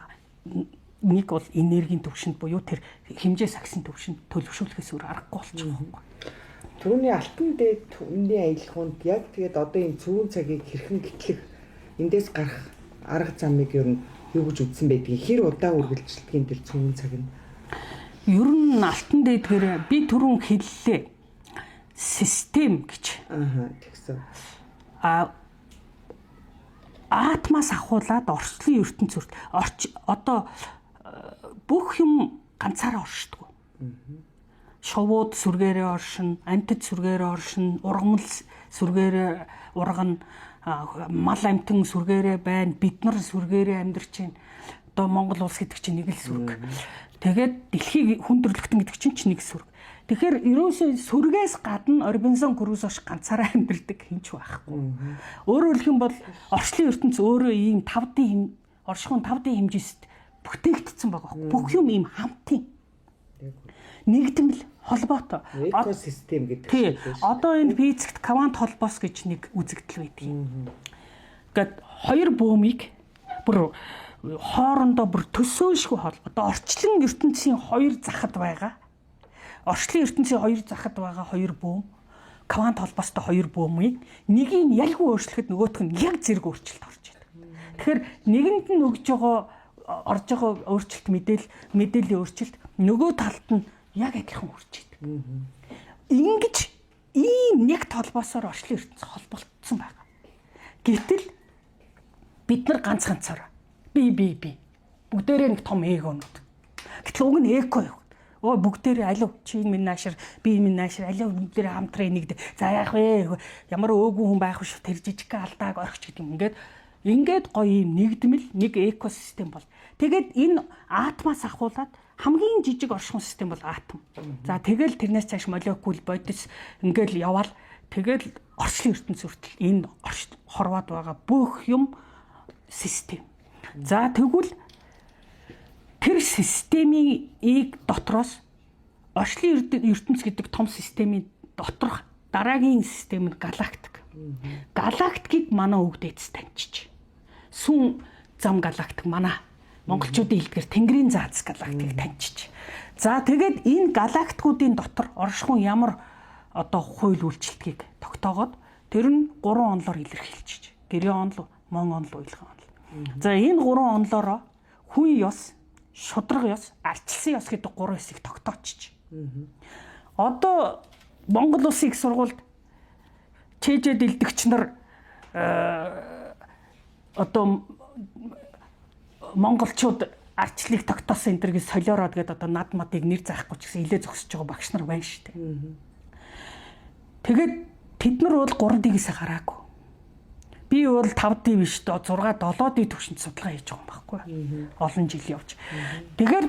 нэг бол энергийн төвшөнд буюу тэр хэмжээ сагсан төвшөнд төлөвшүүлэхээс өөр аргагүй болчих واخгүй. Түрүүний алтан дээд өмнөний аялах хүнд яг тэгээд одоо энэ цөвөн цагийг хэрхэн гэтлэх эндээс гарах арга замыг ер нь юу гэж үзсэн байдгийг хэр удаа үргэлжилдгийг тэр цөвөн цаг нь. Ер нь алтан дээдгээр би түрүүн хэллээ. Систем гэж. Аа тэгсэн. А атмаас ахуулаад орчлон ертөнц хүртэл орч одоо бүх юм ганцаараа оршдог. Шувууд сүргээрээ оршино, амьтад сүргээрээ оршино, ургамал сүргээрээ ургана, мал амьтан сүргээрээ байна, бид нар сүргээрээ амьдарч байна. Одоо Монгол улс гэдэг чинь нэг л сүрг. Тэгээд дэлхийг хүндрэлтэн гэдэг чинь ч нэг сүрг. Тэгэхээр ерөөсөө сүргээс гадна Робинсон Крузо шиг ганцаараа амьдардаг хинч байхгүй. Өөрөөр хэлэх юм бол орчлын ертөнц өөрөө ийм 5D оршихуун 5D хэмжээст бүтээгдсэн байгаа байхгүй. Бүх юм ийм хамтын. Нэгдмэл холбоотой. Экосистем гэдэг чинь. Одоо энэ физикт квант холбоос гэж нэг үзэгдэл байдаг юм. Ингээд хоёр бөөмийг бүр хоорондоо бүр төсөөлшгүй хол. Одоо орчлон ертөнцийн хоёр захад байгаа. Орчлон ертөнцийн хоёр захад байгаа хоёр бөөм квант холбоостой хоёр бөөмийг нэгийг нь ялгүй өөрчлөхөд нөгөөх нь яг зэрэг өөрчлөлт орж идэг. Тэгэхээр нэгэнд нь өгж байгаа орж байгаа өөрчлөлт мэдээллийн өөрчлөлт нөгөө талд нь яг адилхан үрж идэг. Ингэж ийм нэг толбоосоор орчлон ертөнц холболцсон байгаа. Гэтэл бид нар ганц ганцаараа би би би бүгдээрээ нэг том эгонууд. Гэтэл уг нь эко юу. Өө бүгдээрээ алив чи минь наашир би минь наашир алив бүгдээрээ хамтраа нэгд. За яах вэ? Ямар өөгүй хүн байх вэ? Тэр жижигхэн алдааг орхич гэдэг юм. Ингээд гоё юм нэгдмэл нэг экосистем бол. Тэгээд энэ атмаас ахуулаад хамгийн жижиг оршихуун систем бол атом. За тэгэл тэрнээс цааш молекул, бодис ингээл яваал тэгэл орчлон ертөнц хүртэл энэ хорвоод байгаа бүх юм систем. За тэгвэл тэр системийг дотроос орчлон ертөнц гэдэг том системийн доторх дараагийн систем нь галактик. Галактикийг манай өвгдээц таньчих. Сүүн зам галактик манай монголчуудын хэлдгээр Тэнгэрийн зааз галактикийг таньчих. За тэгээд энэ галактикуудын дотор оршихуун ямар одоо хууль үйлчлэлтгийг тогтоогоод тэр нь 3 онлоор илэрхийлчих. Гэрийн онол, мон онол, уялган онол. За энэ 3 онлоороо хүн ёс, шудраг ёс, арчилсан ёс гэдэг 3 ёсыг тогтоочиж. Одоо Монгол улсын их сургуульд чэжэд илдэгч нар одоо монголчууд арчлыг тогтоосон энэ төр гэж солиороод гэдэг одоо над мадыг нэр заахгүй ч гэсэн илээ зогсож байгаа багш нар байна шүү дээ. Тэгээд тэд нар бол 3D-гээс гараагүй. Би бол 5D биш 6 7D төвшөнд судалгаа хийж байгаа юм байхгүй. Олон жил явж. Тэгэхээр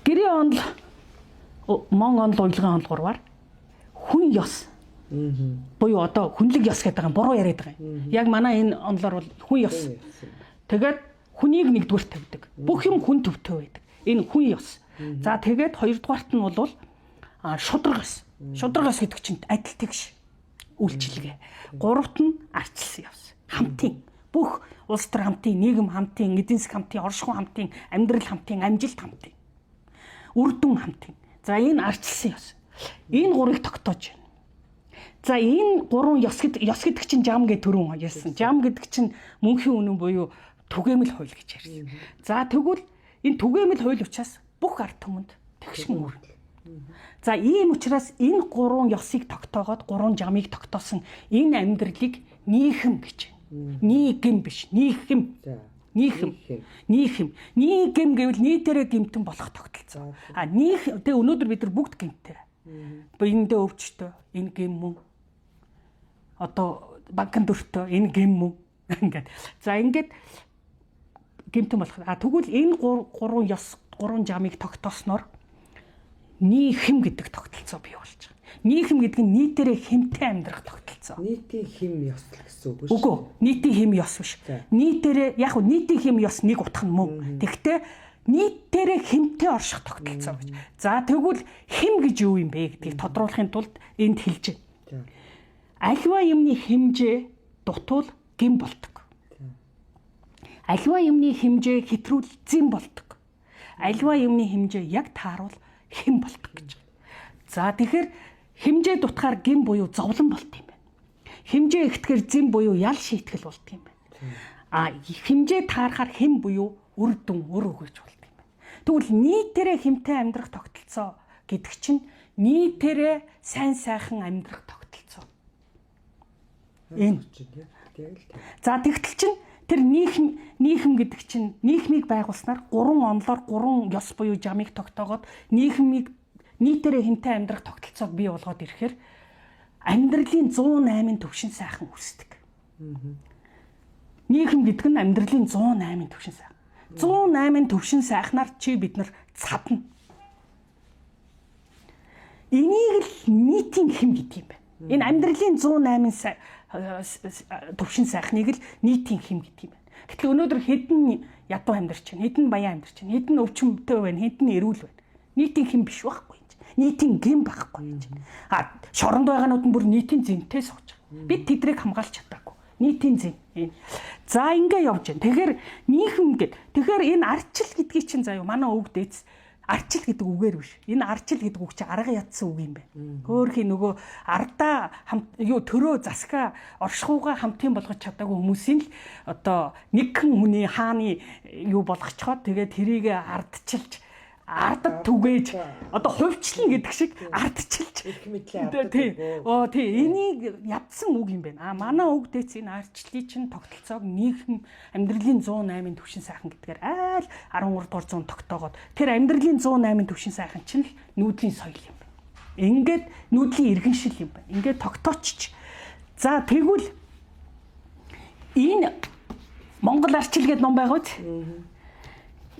гэрийн онол, мон онол, уялгын онол гурваар хүн ёс буюу одоо хүнлэг ёс гэдэг юм буруу яриад байгаа юм. Яг манай энэ онолоор бол хүн ёс. Тэгээд хүнийг нэгдүгээр тавьдаг. Бүх юм хүн төвтэй байдаг. Энэ хүн ёс. За тэгээд хоёрдугаарт нь бол шударга ёс. Шударга ёс гэдэг чинь адил тэгш үйлчилгээ. Гуравт нь арчилсан ёс. Хамтын. Бүх улс төр хамтын, нийгэм хамтын, эдийн засаг хамтын, оршихуй хамтын, амьдрал хамтын, амжилт хамтын. Үр дүн хамтын. За энэ арчилсан ёс. Энэ гурыг тогтоож байна. За энэ гурван ёс гэдэг ёс гэдэг чинь жам гэх түрүүн ярьсан. Жам гэдэг чинь мөнхийн үнэн буюу түгээмэл хууль гэж ярьсан. За тэгвэл энэ түгээмэл хууль учраас бүх ард түмэнд тэгшин үүрнэ. За ийм учраас энэ гурван ёсыг тогтоогоод гурван жамыг тогтоосон энэ амьдралыг нийхэм гэж. Нийгэм биш, нийхэм. Нийхэм. Нийхэм. Нийгэм гэвэл нийтээрээ гэмтэн болох тогтолцоо. А нийх тэгээ өнөөдөр бид нар бүгд гэмтэй. Биендээ өвчтөө энэ гэм мөн. Одоо банкн дөртөө энэ гэм мөн. Ингээд. За ингээд гэмтэн болох. А тэгвэл энэ гурван ёс, гурван жамыг тогтоосноор нийхэм гэдэг тогтолцоо бий болж байгаа. Нийхэм гэдэг нь нийтээрээ хэмтэй амьдрах тогтолцоо. Нийтийн хэм ёс л гэсэн үг шүү. Үгүй, нийтийн хэм ёс биш. Нийтээрээ яг нь нийтийн хэм ёс нэг утга нь мөн. Тэгэхдээ нийтээрээ хэмтэй орших тогтолцоо гэж. За тэгвэл хэм гэж юу юм бэ гэдгийг тодруулахын тулд энд хэлж байна. Альва юмны хэмжээ дутуул гэм болдог. Альва юмны хэмжээ хэтрүүл зэм болдог. Альва юмны хэмжээ яг тааруул хэм болдог гэж. За тэгэхээр хэмжээ дутахаар гэм буюу зовлон болт юм байна. Хэмжээ ихтгэр зэм буюу ял шийтгэл болт юм байна. А хэмжээ таарахаар хэм буюу үр дүн, өр өгөөж болт юм байна. Тэгвэл нийтээрээ хэмтэй амьдрах тогтолцоо гэдэг чинь нийтээрээ сайн сайхан амьдрах тогтолцоо. Энэ. За тэгтэл чинь тэр нийхэм гэдэг чинь нийхмийг байгуулснаар гурван онолоор гурван ёс буюу жамыг тогтоогоод нийхмийг нийтээрээ хэмтэй амьдрах тогтолцоог бий болгоод ирэхээр амьдралын 108 төвшин сайхан үүсдэг. Нийхэм гэдэг нь амьдралын 108 төвшин сайхан. 108 төвшин сайхнаар чи бид нар цадна. Энийг л нийтийн хэм гэдэг юм байна. Энэ амьдралын 108 төвшин сайхныг л нийтийн хэм гэдэг юм байна. Гэтэл өнөөдөр хэдэн ядуу амьдарч байна, хэдэн баян амьдарч байна, хэдэн өвчмөнтэй байна, хэдэн эрүүл байна. Нийтийн хэм биш байхгүй юм чинь. Нийтийн гэм байхгүй юм чинь. А шоронд байгаанууд нь бүр нийтийн зэмтэй сууж байгаа. Бид тэдрийг хамгаалж чадаагүй. Нийтийн зэм. За ингээ явж байна. Тэгэхээр нийхэм гэд. Тэгэхээр энэ арчил гэдгийг чинь заяа манай өвөг дээдс арчил гэдэг үгээр биш. Энэ арчил гэдэг үг чинь арга ятсан үг юм байна. Хөөхий нөгөө ардаа юу төрөө засгаа оршихуугаа хамтын болгож чадаагүй хүмүүсийн л одоо нэгхэн хүний хааны юу болгоцоход тэгээд тэрийг ардчилж ардад түгээж одоо хувьчлан гэдэг шиг ардчилж эрх мэдлээ ардад. Оо тий, энийг ядсан үг юм байна. А манай үг дээц энэ ардчлалын чинь тогтолцоог нийгэм амьдралын 108 төвшин сайхан гэдгээр айл 13 дугаар зуун тогтоогоод тэр амьдралын 108 төвшин сайхан чинь л нүүдлийн соёл юм байна. Ингээд нүүдлийн иргэншил юм байна. Ингээд тогтоочч. За тэгвэл энэ Монгол арчил гэдэг ном байгаа биз?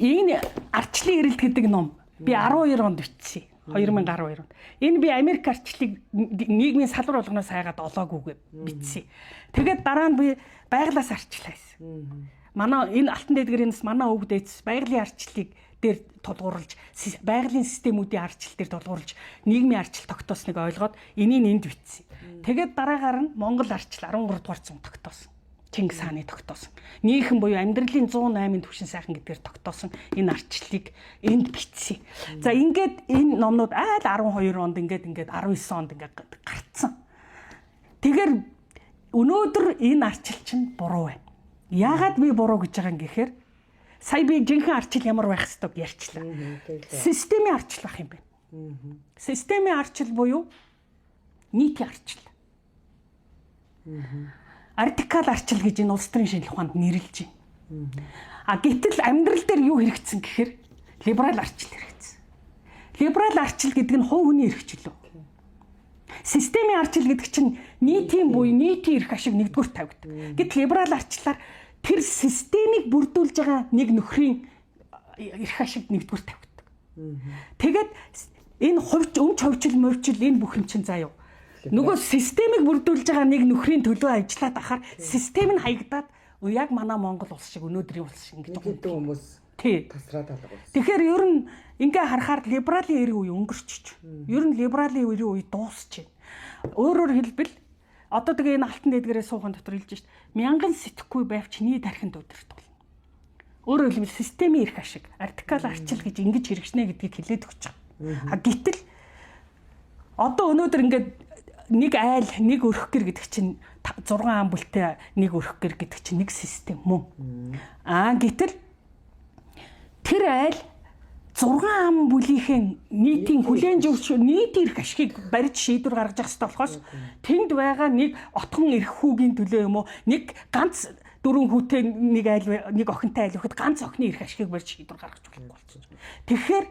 Энэ арчлын эрэлт гэдэг ном би 12 онд бичсэн. 2012 онд. Энэ би Америк арчлыг нийгмийн салбар болгоноос хайгаад олоогүйгээ бичсэн. Тэгээд дараа нь би байглаас арчил хайсан. Манай энэ алтан дэдгэрээс манай өвөг дээдс байгалийн арчлыг дээр тулгуурлаж, байгалийн системүүдийн арчил дээр тулгуурлаж нийгмийн арчил тогтоосныг ойлгоод энийг энд бичсэн. Тэгээд дараагаар нь Монгол арчил 13 дугаар зуун тогтоосон. Чингис хааны тогтоосон. Нийхэм буюу амьдралын 108 төвшин сайхан гэдгээр тогтоосон энэ арчлалыг энд бичсэн. За ингээд энэ номнууд айл 12 онд ингээд 19 онд ингээд гарцсан. Тэгэхээр өнөөдөр энэ арчил чинь буруу байна. Яагаад би буруу гэж байгаа юм гэхээр сая би жинхэнэ арчил ямар байх ёстойг ярьчлаа. Системийн арчил байх юм байна. Системийн арчил буюу нийтийн арчил. Радикал арчил гэж энэ улс төрийн шинжлэх ухаанд нэрлэж байна. А гэтэл амьдрал дээр юу хэрэгцсэн гэхээр либерал арчил хэрэгцсэн. Либерал арчил гэдэг нь хувь хүний эрх чөлөө. Системийн арчил гэдэг чинь нийтийн буюу нийтийн эрх ашиг нэгдүгээр тавигддаг. Гэтэл либерал арчлаар тэр системийг бүрдүүлж байгаа нэг нөхрийн эрх ашиг нэгдүгээр тавигддаг. Тэгээд энэ хувьч өмч ховчил мовчил энэ бүх юм чинь заа юу. Нөгөө системийг бүрдүүлж байгаа нэг нөхрийн төлөө ажиллаад ахаар систем нь хаягдаад яг манай Монгол улс шиг өнөөдрийн улс шиг ингэж хэдэн хүмүүс тасраад алга болсон. Тэгэхээр ер нь ингээ харахаар либералийн эрийн үе өнгөрчөж. Ер нь либералийн эрийн үе дуусч байна. Өөрөөр хэлбэл одоо тэгээ энэ алтан дэдгэрээ суухан дотор хэлж шít. Мянган сэтгэхгүй байвч чиний тархинд удирдуулна. Өөрөөр хэлбэл системийн эрх ашиг, радикал арчил гэж ингэж хэрэгжинэ гэдгийг хэлээд өгч байгаа. А гэтэл одоо өнөөдөр ингээд нэг айл, нэг өрх гэр гэдэг чинь 6 ам бүлтэй нэг өрх гэр гэдэг чинь нэг систем мөн. Аа гэтэл тэр айл 6 ам бүлийнхээ нийтийн хүлээн зөвшөөр нийтийн эрх ашигыг барьж шийдвэр гаргаж явах хэрэгтэй болохоос тэнд байгаа нэг отхон эрх хүүгийн төлөө юм уу нэг ганц дөрвөн хүүтэй нэг айл нэг охинтой айл өгөхөд ганц охины эрх ашигыг барьж шийдвэр гаргаж болохгүй болчихсон. Тэгэхээр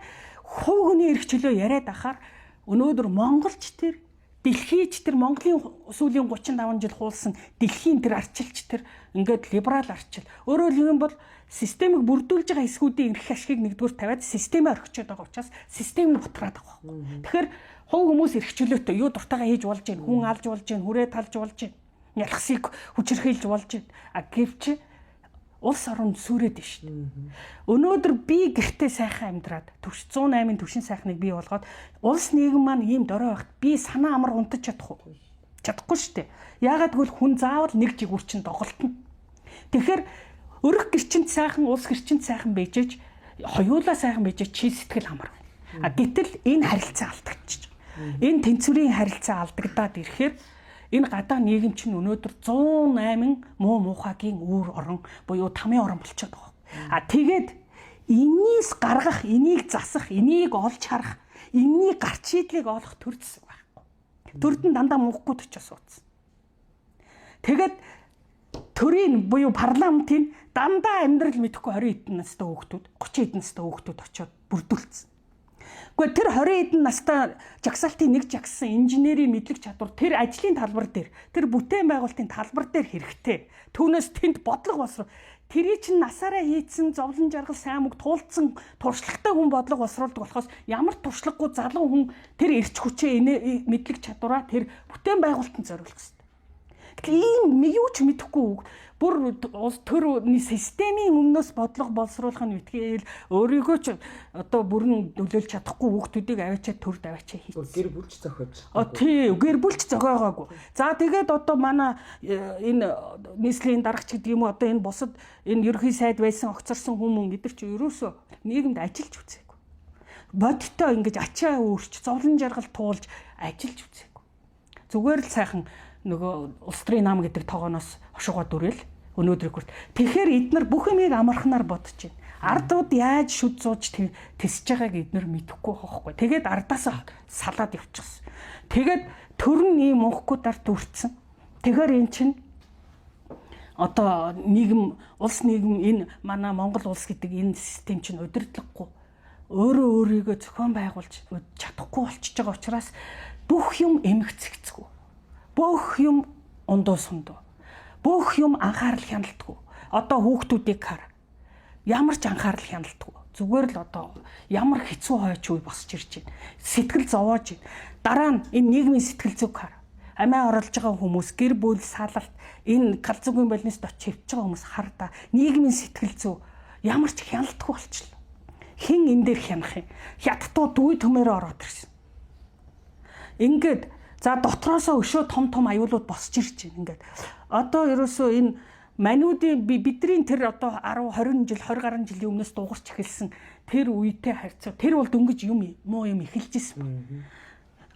хувь хүний эрх чөлөө яриад ахаар өнөөдөр Монголч тэр дэлхийч тэр Монголын сүүлийн 35 жил хуулсан дэлхийн тэр арчилч тэр ингээд либерал арчил. Өөрөөр хэлбэл бол системийг бүрдүүлж байгаа хэсгүүдийн эрх ашигыг нэгдүгээр тавиад системээ орхичод байгаа учраас систем нь бутраад байгаа байхгүй. Тэгэхээр хувь хүмүүс эрх чөлөөтэй юу дуртайгаа хийж болж гин, хүн алж болж гин, хүрээ талж болж гин, ялхсыг хүчирхийлж болж гин. А гэвч улс орон сүрээд байна шүү дээ. Өнөөдөр би гэртээ сайхан амьдраад төвш 108-ын төвшин сайхныг бий болгоод улс нийгэм маань ийм дорой байхад би санаа амар унтаж чадах уу? Чадахгүй шүү дээ. Яагаад гэвэл хүн заавал нэг жигүүр чинь доголдно. Тэгэхээр өрөх гэрчинд сайхан, улс гэрчинд сайхан байжээж хоёулаа сайхан байжээж чи сэтгэл амар байна. А гэтэл энэ харилцаа алдагдчих. Энэ тэнцвэрийн харилцаа алдагдаад ирэхээр энэ гадаа нийгэм чинь өнөөдөр 108 муу муухайгийн үүр орон буюу тамын орон болчиход байгаа. А тэгээд эннийс гаргах, энийг засах, энийг олж харах, энэний гарч шийдлийг олох төр зэсэг байхгүй. Төрд нь дандаа муухгүй төчөө суудсан. Тэгээд төрийн буюу парламентын дандаа амьдрал мэдэхгүй 20 хэдэн настай хүүхдүүд, 30 хэдэн настай хүүхдүүд очиод бүрдүүлсэн. Гэхдээ тэр 20 хэдэн настай жагсаалтын нэг жагссан инженерийн мэдлэг чадвар тэр ажлын талбар дээр, тэр бүтээн байгуулалтын талбар дээр хэрэгтэй. Түүнээс тэнд бодлого боловсрол тэрий чинь насаараа хийцэн зовлон жаргал сайн мөг туулцсан туршлагатай хүн бодлого боловсруулдаг болохоос ямар туршлагагүй залуу хүн тэр эрч хүчээ мэдлэг чадвараа тэр бүтээн байгуулалтанд зориулах хэрэгтэй. Тэгэхээр ийм юу ч мэдэхгүй бүр улс төрний системийн өмнөөс бодлого боловсруулах нь битгээл өөрийгөө ч одоо бүрэн нөлөөлж чадахгүй хүүхдүүдийг аваачаад төрд аваачаа хийсэн. Гэр бүлч зохиож. Тий, гэр бүлч зохиогоогүй. За тэгээд одоо манай энэ нийслэлийн даргач гэдэг юм уу одоо энэ бусад энэ ерөнхий сайд байсан огцорсон хүмүүн эдгээр чи ерөөсөө нийгэмд ажиллаж үзээгүй. Бодиттой ингэж ачаа өөрч, зовлон жаргал туулж ажиллаж үзээгүй. Зүгээр л сайхан нөгөө улс төрийн нам гэдэг тогооноос хошуугаа дүрэл өнөөдрийг хүрт. Тэгэхээр эднэр бүх юмыг амархнаар бодож байна. Ардууд яаж шүд зууж тэсэж байгааг эднэр мэдэхгүй хөөхгүй. Тэгээд ардаасаа салаад явчихсан. Тэгээд төр нь ийм мөнхгүй дарт үрцэн. Тэгэхээр эн чинь одоо нийгэм, улс нийгэм энэ манай Монгол улс гэдэг энэ систем чинь удирдлаггүй өөрөө өөрийгөө зохион байгуулж чадахгүй болчихж байгаа учраас бүх юм эмгцэгцгүй. Бүх юм ундуу сундуу. Бүх юм анхаарал хяналтгүй. Одоо хүүхдүүдийг хар. Ямар ч анхаарал хяналтгүй. Зүгээр л одоо ямар хэцүү хойч үе босч ирж байна. Сэтгэл зовоож байна. Дараа нь энэ нийгмийн сэтгэл зүг хар. Амиа оруулж байгаа хүмүүс, гэр бүл салалт, энэ галзуугийн болнист очиж хөвч байгаа хүмүүс хар да. Нийгмийн сэтгэл зүй ямар ч хяналтгүй болчихлоо. Хин энэ дээр хянах юм? Хятадууд үе төмөрөө ороод ирсэн. Ингээд за дотроосоо өшөө том том аюулууд босч ирж байна. Ингээд одоо ерөөсөө энэ мануудын бидний тэр одоо 10 20 жил 20 гаруй жилийн өмнөөс дуугарч эхэлсэн тэр үетэй харьцаа тэр бол дөнгөж юм муу юм эхэлж исэн.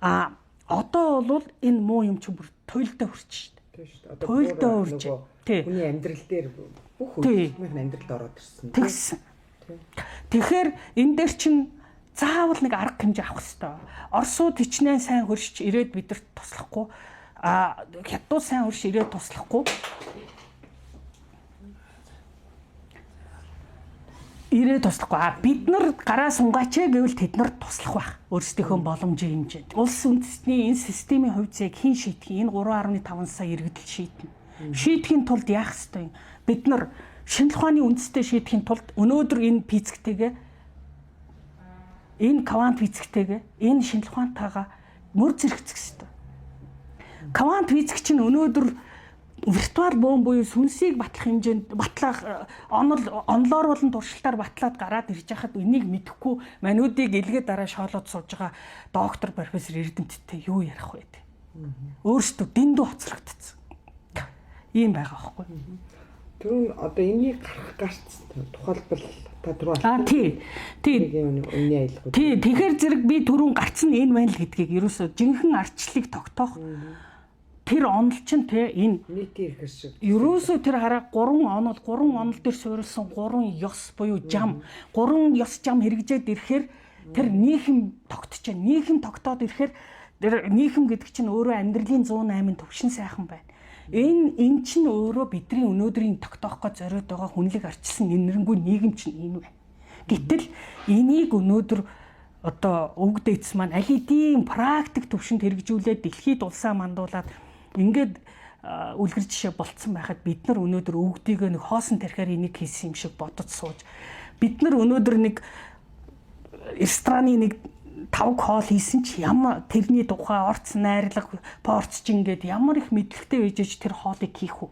А одоо бол энэ муу юм чинь бүр туйлдаа хүрч шít. Тийм шүү дээ. Одоо туйлдаа хүрч. Хүний амьдрал дээр бүх үйлдвэрийн амьдралд ороод ирсэн. Тэгсэн. Тэгэхээр энэ дээр чинь заавал нэг арга хэмжээ авах хэрэгтэй. Оросууд хичнээн сайн хөршиж ирээд бидэрт туслахгүй, а хятадууд сайн хөрш ирээд туслахгүй. Ирээ туслахгүй. А бид нар гараа сунгаач гэвэл тэд нар туслах байх. Өөрсдийнхөө боломжийн хэмжээнд. Улс үндэстний энэ системийн хувь зээг хэн шийдэх юм? Энэ 3.5 сая иргэдэл шийднэ. Шийдэхин тулд яах ёстой юм? Бид нар шинжлэх ухааны үндэстэй шийдэхин тулд өнөөдөр энэ физиктэйгээ, энэ квант физиктэйгээ, энэ шинжлэх ухаантайгаа мөр зэрэгцэх ёстой. Квант физик чинь өнөөдөр виртуал бөөн буюу сүнсийг батлах хэмжээнд батлах онол онлоор болон туршилтаар батлаад гараад ирж хахад энийг мэдэхгүй мануудыг элгээ дараа шоолоод сууж байгаа доктор, профессор, эрдэмтдтэй юу ярих вэ? Өөрсдөө дэндүү хоцрогдсон. Ийм байгаа байхгүй. Түрүүн одоо энэний гарах гарц тухайлбал та түрүү Аа тий. Тий. Үнний аялгууд. Тий, тэгэхээр зэрэг би түрүүн гарц нь энэ байна л гэдгийг ерөөсөө жинхэнэ ардчлалыг тогтоох тэр онол чинь те энэ нийтийн эрх шиг. Ерөөсөө тэр хараа гурван онол, гурван онол дээр суурилсан гурван ёс буюу жам, гурван ёс жам хэрэгжээд ирэхээр тэр нийхэм тогтож байна. Нийхэм тогтоод ирэхээр тэр нийхэм гэдэг чинь өөрөө амьдралын 108 төвшин сайхан байна. Энэ чинь өөрөө бидний өнөөдрийн тогтоох гэж зориод байгаа хүнлэг арчилсан нэрнгүй нийгэм чинь энэ байна. Гэтэл энийг өнөөдөр одоо өвөг дээдс маань аль хэдийн практик төвшөнд хэрэгжүүлээд дэлхийд улсаа мандуулад ингээд үлгэр жишээ болцсон байхад бид нар өнөөдөр өвгдийгөө нэг хоосон тархиар энийг хийсэн юм шиг бодож сууж, бид нар өнөөдөр нэг рестораны нэг тавг хоол хийсэн ч ямар тэрний тухай орц найрлага порц ч ингээд ямар их мэдлэгтэй байж ич тэр хоолыг хийх үү?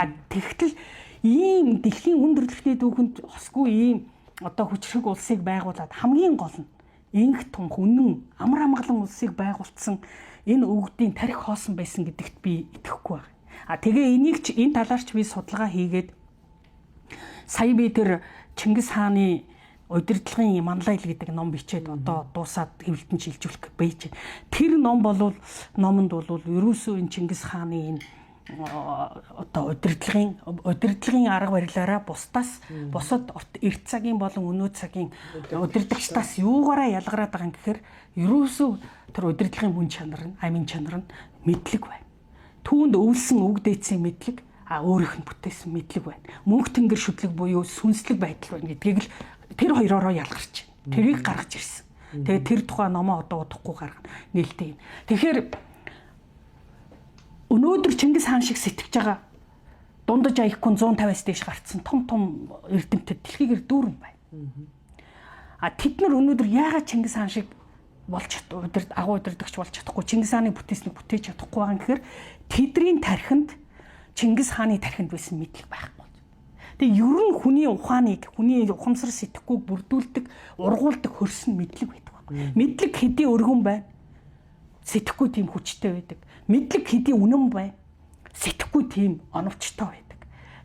А тэгтэл ийм дэлхийн үн төрөлхтний түүхэнд хосгүй ийм одоо хүчрэг улсыг байгуулад, хамгийн гол нь инх тунх үнэн амар амгалан улсыг байгуулсан энэ өвгдийн тарих хоосон байсан гэдэгт би итгэхгүй байна. А тэгээ энийг ч энэ талаар ч би судалгаа хийгээд сая би тэр Чингис хааны удирдлагын манлайл гэдэг ном бичээд одоо дуусаад хэвлэлтэн шилжүүлэх байж. Тэр ном болвол номонд бол ерөөсөө энэ Чингис хааны энэ одоо удирдлагын арга барилаараа бусдаас бусад эрт цагийн болон өнөө цагийн удирдагчдаас юугаараа ялгараад байгаа юм гэхээр ерөөсөө тэр удирдлагын мөн чанар нь, амин чанар нь мэдлэг байна. Түүнд өвлсөн үг дээдсийн мэдлэг, а өөрийнх нь бүтээсэн мэдлэг байна. Мөнх тэнгэр шүтлэг буюу сүнслэг байдал байна гэдгийг л тэр хоёроороо ялгарч байна. Тэрийг гаргаж ирсэн. Тэгээ тэр тухай номоо одоо удахгүй гаргана. Нээлттэй юм. Тэгэхээр өнөөдөр Чингис хаан шиг сэтгэж байгаа дундаж IQ 150-аас дээш гарцсан том том эрдэмтэд дэлхийгээр дүүрэн байна. А тэд нар өнөөдөр яагаад Чингис хаан шиг болж агуу удирдагч болж чадахгүй, Чингис хааны бүтээснийг бүтээж чадахгүй байгаа юм гэхээр тэдний тархинд Чингис хааны тархинд байсан мэдлэг байхгүй. Тэгээ ер нь хүний ухааныг, хүний ухамсар сэтгэхүйг бүрдүүлдэг, ургуулдаг хөрс нь мэдлэг байдаг байна. Мэдлэг хэдий өргөн байна. Сэтгэхүй тийм хүчтэй байдаг. Мэдлэг хэдий үнэн байна. Сэтгэхүй тийм оновчтой байдаг.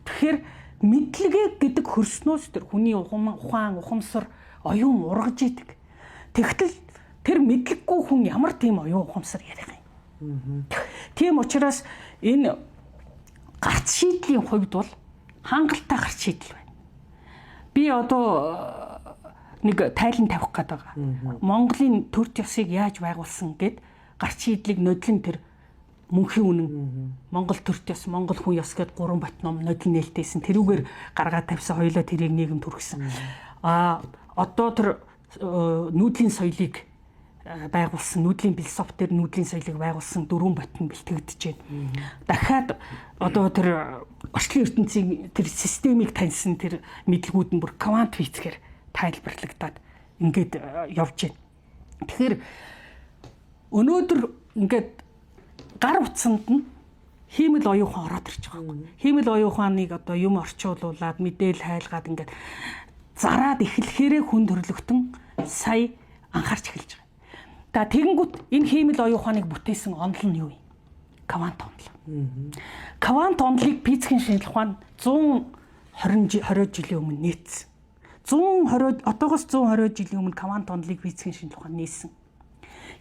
Тэгэхээр мэдлэгээ гэдэг хөрснөөс тэр хүний ухаан, ухамсар, оюун ургаж идэг. Тэгтэл тэр мэдлэггүй хүн ямар тийм оюун ухамсар ярих юм. Тийм учраас энэ гарц шийдлийн хувьд бол хангалттай гарц шийдэл байна. Би одоо нэг тайлан тавих гээд байгаа. Монголын төрт ёсыг яаж байгуулсан гэд гарц шийдлийг нодлон тэр мөнхийн үнэн Монгол төрт ёс, Монгол хүн ёс гэд гурван бат ном нодлон нээлттэйсэн. Тэрүүгээр гаргаад тавьсан, хоёулаа тэрийг нийгэм түргэсэн. А одоо тэр нүүдлийн соёлыг байгуулсан, нүүдлийн философи дээр нүүдлийн соёлыг байгуулсан дөрвөн бат нь бэлтгэгдэж байна. Дахиад одоо тэр орчлон ертөнцийн тэр системийг таньсан тэр мэдлгүүд нь бүр квант физикээр тайлбарлагдаад ингээд явж байна. Тэгэхээр өнөөдөр ингээд гар утсанд нь хиймэл оюун ухаан ороод ирж байгаа байхгүй. Хиймэл оюун ухааныг одоо юм орчуулуулад мэдээлэл хайлгаад ингээд зараад эхлэхээрээ хүн төрөлхтөн сая анхаарч эхэлж байгаа. За тэгэнгүүт энэ хиймэл оюун ухааныг бүтээсэн онол нь юу юм? Квант онол. Квант онолыг физикийн шинжлэх ухаан 120 20 жилийн өмнө нээсэн. 120 одоогоос 120 жилийн өмнө квант онолыг физикийн шинжлэх ухаан нээсэн.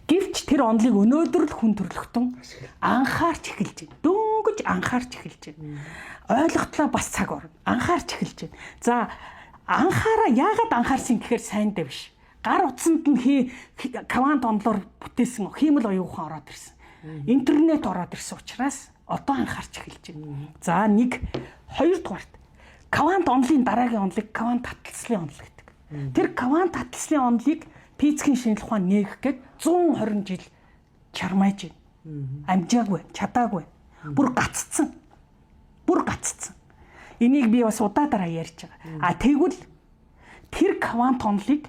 Гэвч тэр онолыг өнөөдөр л хүн төрөлхтөн анхаарч эхэлж байна. Дөнгөж анхаарч эхэлж байна. Ойлгохтлаа бас цаг орно. Анхаарч эхэлж байна. За анхаараа яагаад анхаарсан гэхээр сайндаа биш. Гар утсанд нь квант онолоор бүтээсэн хиймэл оюун ухаан ороод ирсэн. Интернет ороод ирсэн учраас одоо анхаарч эхэлж байна. За нэг, хоёрдугаарт квант онолын дараагийн онолыг квант таталцлын онол гэдэг. Тэр квант таталцлын онолыг физикийн шинжлэх ухаан нээх гээд 120 жил чармайж байна. Амжаагүй, чадаагүй. Бүр гаццсан. Бүр гаццсан. Энийг би бас удаа дараа ярьж байгаа. А тэгвэл тэр квант онолыг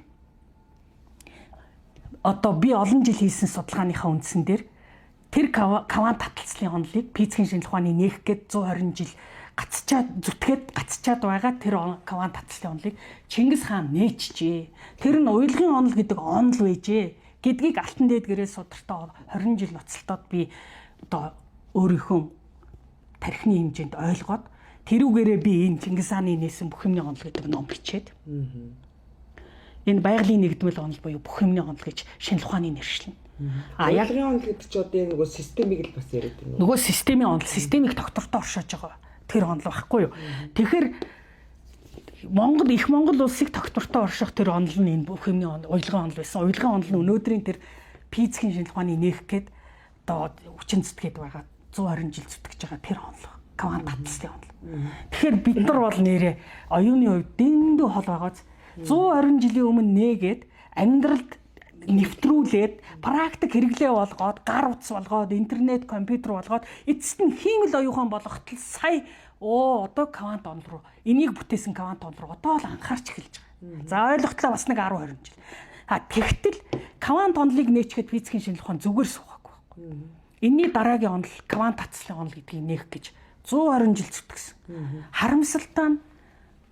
одоо би олон жил хийсэн судалгааныхаа үндсэн дээр тэр квант таталцлын онолыг физикийн шинжлэх ухааны нээх гээд 120 жил гацчаад зүтгээд гацчаад байгаа тэр квант таталцлын онолыг Чингис хаан нээчжээ. Тэр нь уялгын онол гэдэг онол байжээ гэдгийг алтан дээд гэрээ судартай 20 жил ноцолтоод би одоо өөрийнхөө тархины хэмжээнд ойлгоод тэрүүгээрээ би энэ Чингис хааны нээсэн бүх юмны онол гэдэг ном бичээд энэ байгалийн нэгдмэл онол буюу бүх юмны онол гэж шинжлэх ухааны нэршлэн. А яг онол гэдэг чи одоо энэ нөгөө системийг л бас яриад байна. Нөгөө системийн онол, системийг доктортой оршоож байгаа. Тэр онол багхгүй юу? Тэгэхээр Монгол их Монгол улсыг тогтвортой орших тэр онол нь энэ бүх юмны уялгын онол байсан. Уялгын онол нь өнөөдрийн тэр физикийн шинжлэх ухааны нээх гээд одоо хүчин зүтгээд байгаа 120 жил зүтгэж байгаа тэр онол. Квант таталцлын онол. Тэгэхээр бид нар бол нэрээ оюуны хувьд дэндүү хол байгааз 120 жилийн өмнө нээгээд амьдралд нэвтрүүлээд практик хэрэглээ болгоод гар утас болгоод интернет компьютер болгоод эцэст нь хиймэл оюухан болгохтол сая одоо квант онол руу энийг бүтээсэн квант онол руу одоо л анхаарч эхэлж байгаа. За ойлголтлоо бас нэг 10 20 жил. А тэгтэл квант онолыг нээчгээд физикийн шинжлэх ухаан зүгээр суугаагүй байхгүй. Энийний дараагийн онол квант татцлын онол гэдгийг нээх гэж 120 жил зүтгэсэн. Харамсалтай нь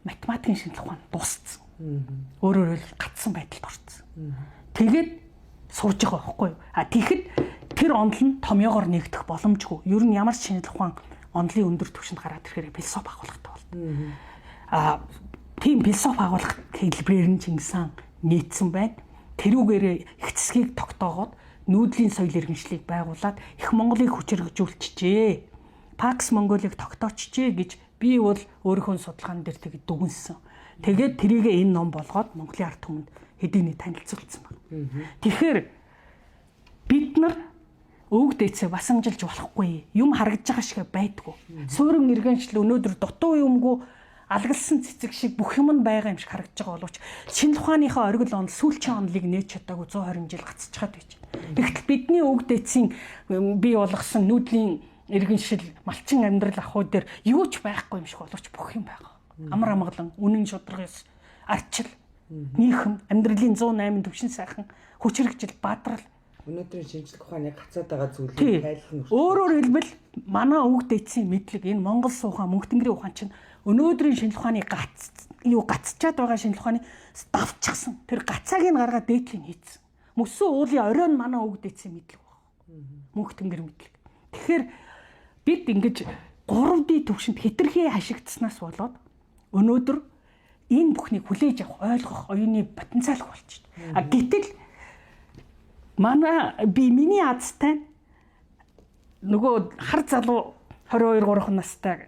математикийн шинжлэх ухаан дууссан. Өөрөөр хэлбэл гацсан байдалд орсон. Тэгээд сууж байгаа байхгүй юу? А тэгэхэд тэр онол нь томьёогоор нэгдэх боломжгүй. Ер нь ямар ч шинжлэх ухаан онолын өндөр түвшинд гараад ирэхээр философи агуулгатай болдог. А тийм философи агуулгах хэлбэрээр нь Чингис хаан нийцсэн байна. Тэрүүгээрээ их цэцгийг тогтоогоод нүүдлийн соёл иргэншлийг байгуулад их Монголыг хүчирхэгжүүлчихжээ. Пакс Монголыг тогтоочжээ гэж би бол өөрийнхөө судалгаан дээр тэг дүгнсэн. Тэгээд тэрийг энэ ном болгоод Монголын ард түмэнд хэдийний танилцуулсан байна. Тэгэхээр бид нар өвөг дээдсээ бас амжилж болохгүй. Юм харагдаж байгаа шиг байдгүй. Суурин иргэншил өнөөдөр дутуу юмгүй алгалсан цэцэг шиг бүх юм нь байгаа юм шиг харагдаж байгаа боловч шинжлэх ухааныхаа оргил онол сүүлчийн онолыг нээж чадаагүй 120 жил гацчихад байж байна. Тэгтэл бидний өвөг дээдсийн бий болгосон нүүдлийн иргэншил малчин амьдрал ахуй дээр юу ч байхгүй юм шиг боловч бүх юм байгаа. Амар амгалан, үнэн шударга ёс, арчил, нийхэм, амьдралын 108 төвшин сайхан, хүчрхэгжил, бадрал. Өнөөдрийн шинжлэх ухааны гацаад байгаа зүйлийг тайлах нь. Өөрөөр хэлбэл манай өвөг дээдсийн мэдлэг энэ Монгол суухаа мөнх тэнгэрийн ухаан чинь өнөөдрийн шинжлэх ухааны гац юу гацчаад байгаа шинжлэх ухааны давчсан. Тэр гацааг нь гаргаад дээдлийн хийцэн. Мөсөн уулын орой нь манай өвөг дээдсийн мэдлэг баг. Мөнх тэнгэр мэдлэг. Тэгэхээр бид ингэж 3D төвшөнд хэтэрхий хашигдсанаас болоод өнөөдөр энэ бүхнийг хүлээж авах, ойлгох оюуны потенциал болчихно. А гэтэл манай би миний азтай нөгөө хар залуу 22 3 настай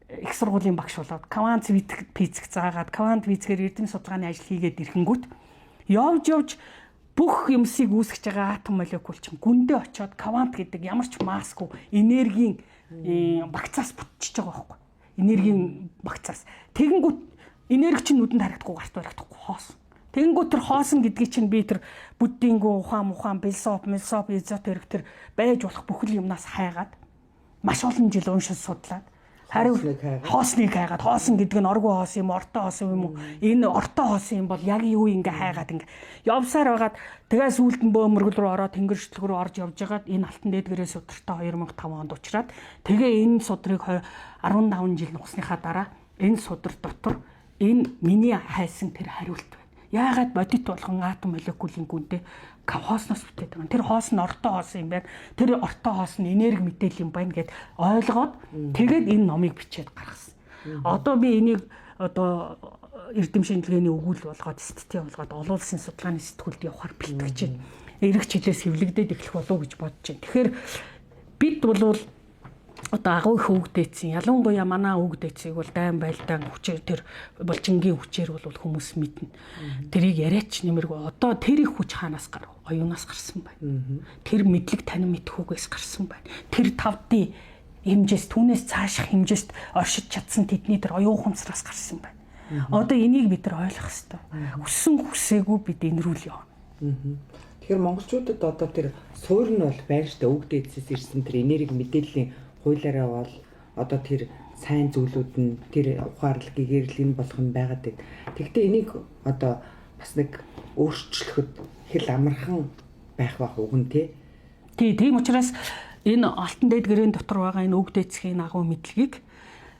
их сургуулийн багш болоод квант физик заагаад квант физикээр эрдэм судалгааны ажил хийгээд ирэхэнгүүт явж явж бүх юмсыг үүсгэж байгаа атом молекул чинь гүндээ очиод квант гэдэг ямар ч маскгүй энергийн багцаас бүтчихэж байгаа байхгүй. Энергийн багцаас. Тэгэнгүүт энерги чинь нүдэнд харагдахгүй, гарт баригдахгүй хоосон. Тэгэнгүүт тэр хоосон гэдгийг чинь би тэр буддингүү ухаан мухаан философи, милософи, эзотерик тэр байж болох бүхэл юмнаас хайгаад маш олон жил уншиж судлаад хариу хоосныг хайгаад хоосон гэдэг нь оргуу хоос юм, ортой хоос юм уу? Энэ ортой хоос юм бол яг юу ингээ хайгаад ингээ явсаар байгаад тэгээ сүүлд нь бөөмөргөл рүү ороод тэнгэр шүтлэг рүү орж явж байгаад энэ алтан дээдгэрээ судартай 2005 онд уучраад тэгээ энэ судрыг 15 жил нухсныхаа дараа энэ судар дотор энэ миний хайсан тэр хариулт байна. Яагаад бодит болгон атом молекулын гүндээ хоосноос бүтээд байгаа юм. Тэр хоос нь ортой хоос юм байна. Тэр ортой хоос нь энерги мэдээлэл юм байна гэд ойлгоод тэгээд энэ номыг бичээд гаргасан. Одоо би энийг одоо эрдэм шинжилгээний өгүүл болгоод статистик болгоод олон улсын судалгааны сэтгүүлд явахар бэлтгэж байна. Ирэх жилээс хэвлэгдээд эхлэх болов уу гэж бодож байна. Тэгэхээр бид болвол одоо агуу их өвгдээцэн ялангуяа манай өвгдээцийг бол дайн байлдаан хүчээр тэр булчингийн хүчээр бол хүмүүс мэднэ. Тэрийг яриач нэмэргүй одоо тэр их хүч хаанаас гарав? Оюунаас гарсан байна. Тэр мэдлэг танин мэдхүүгээс гарсан байна. Тэр 5D хэмжээс түүнээс цааших хэмжээст оршиж чадсан тэдний тэр оюун ухамсараас гарсан байна. Одоо энийг бид нар ойлгох ёстой. Хүссэн хүсээгүй бид энэ рүү л явна. Тэгэхээр монголчуудад одоо тэр суурь нь бол байна шүү дээ. Үг дээдсээс ирсэн тэр энерги мэдээллийн хуулиараа бол одоо тэр сайн зүйлүүд нь тэр ухаарлал гэгэрэл энэ болох нь байгаад байна. Тэгвэл энийг одоо бас нэг өөрчлөхөд хэл амархан байх бах уг нь тий. Тий, тийм учраас энэ алтан дээд гэрээн дотор байгаа энэ үг дээдсхийн агуу мэдлэгийг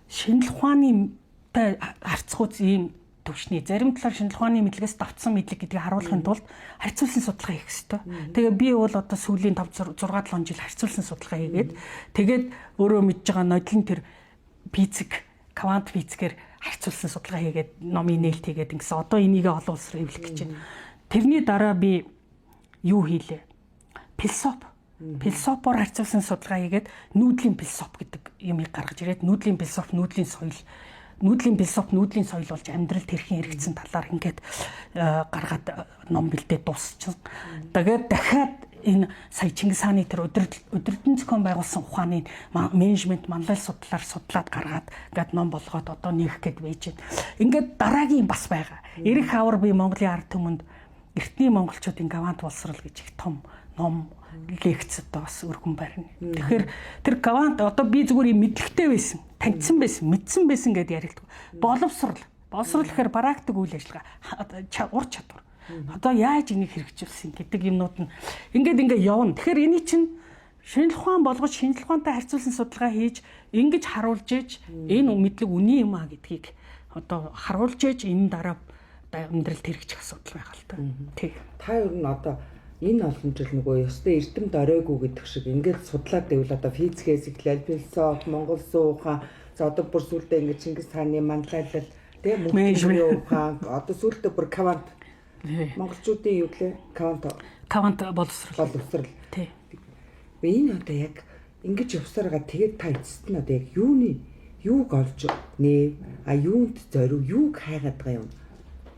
шинжлэх ухааны тай харьцахуйц ийм төвшний зарим талаар шинжлэх ухааны мэдлэгээс давтсан мэдлэг гэдгийг харуулахын тулд харьцуулсан судалгаа хийх ёстой. Тэгээ би бол одоо сүүлийн 5 6 7 жил харьцуулсан судалгаа хийгээд тэгээд өөрөө мэдж байгаа нодлон тэр физик, квант физикээр харьцуулсан судалгаа хийгээд номын нээлт хийгээд ингэсэн одоо энийг олон улс руу хэвлэх гэж байна. Тэрний дараа би юу хийлээ? Философи. Философоор харьцуулсан судалгаа хийгээд нүүдлийн философи гэдэг юмыг гаргаж ирээд нүүдлийн философи, нүүдлийн соёл, нүүдлийн философи, нүүдлийн соёл болж амьдрал тэрхэн хэрэгцсэн талаар ингээд гаргаад ном бэлдээд дуусчихсан. Тэгээд дахиад энэ сая Чингис хааны тэр удирдан зохион байгуулсан ухааны менежмент манлайл судлаар судлаад гаргаад ингээд ном болгоод одоо нээх гээд байж байна. Ингээд дараагийн бас байгаа. Ирэх хавар би Монголын ард түмэнд эртний монголчуудын гавант боловсрал гэж их том ном лекц одоо бас өргөн барина. Тэгэхээр тэр гавант одоо би зүгээр юм мэдлэгтэй байсан, таньсан байсан, мэдсэн байсан гэдээ яригддаг. Боловсрал. Боловсрал гэхээр практик үйл ажиллагаа, ур чадвар. Одоо яаж энийг хэрэгжүүлсэн гэдэг юмнууд нь ингээд ингээд явна. Тэгэхээр энийг чинь шинжлэх ухаан болгож шинжлэх ухаантай харьцуулсан судалгаа хийж ингэж харуулж ээж энэ мэдлэг үний юм а гэдгийг одоо харуулж ээж энэ дараа амьдралд хэрэгжих асуудал байгаа л та. Тий. Та ер нь одоо энэ олон жил нөгөө ёстой эрдэм дөрөөгүй гэдэг шиг ингээд судлаад байвал одоо физикээс эхлээл философи, Монгол ухаан, за одоо бүр сүулдэ ингээд Чингис хааны манлайлал, тий, мөнхийн ухаан, одоо сүулдэ бүр квант. Монголчуудын юу гэлээ? Квант. Квант боловсрал. Боловсрал. Тий. Би энэ одоо яг ингэж явсараа тэгээд та эцэст нь одоо яг юуны юуг олж нээ а юунд зориу юуг хайгаад байгаа юм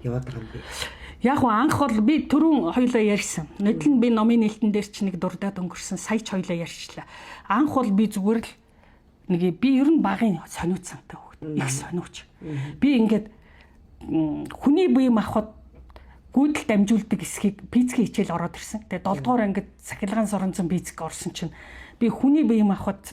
яваад байгаа юм бэ? Яг гоо анх бол би түрүүн хоёлаа ярьсан. Нүдэл нь би номын нээлтэн дээр ч нэг дурдаад өнгөрсөн. Сая ч хоёлаа ярьчлаа. Анх бол би зүгээр л нэг би ер нь багын сониуч сантай хүүхэд. Их сониуч. Би ингээд хүний бие махбод гүйдэл дамжуулдаг эсхийг физикийн хичээл ороод ирсэн. Тэгээ 7 дугаар ангид сахилгаан соронзон физик орсон чинь би хүний бие махбод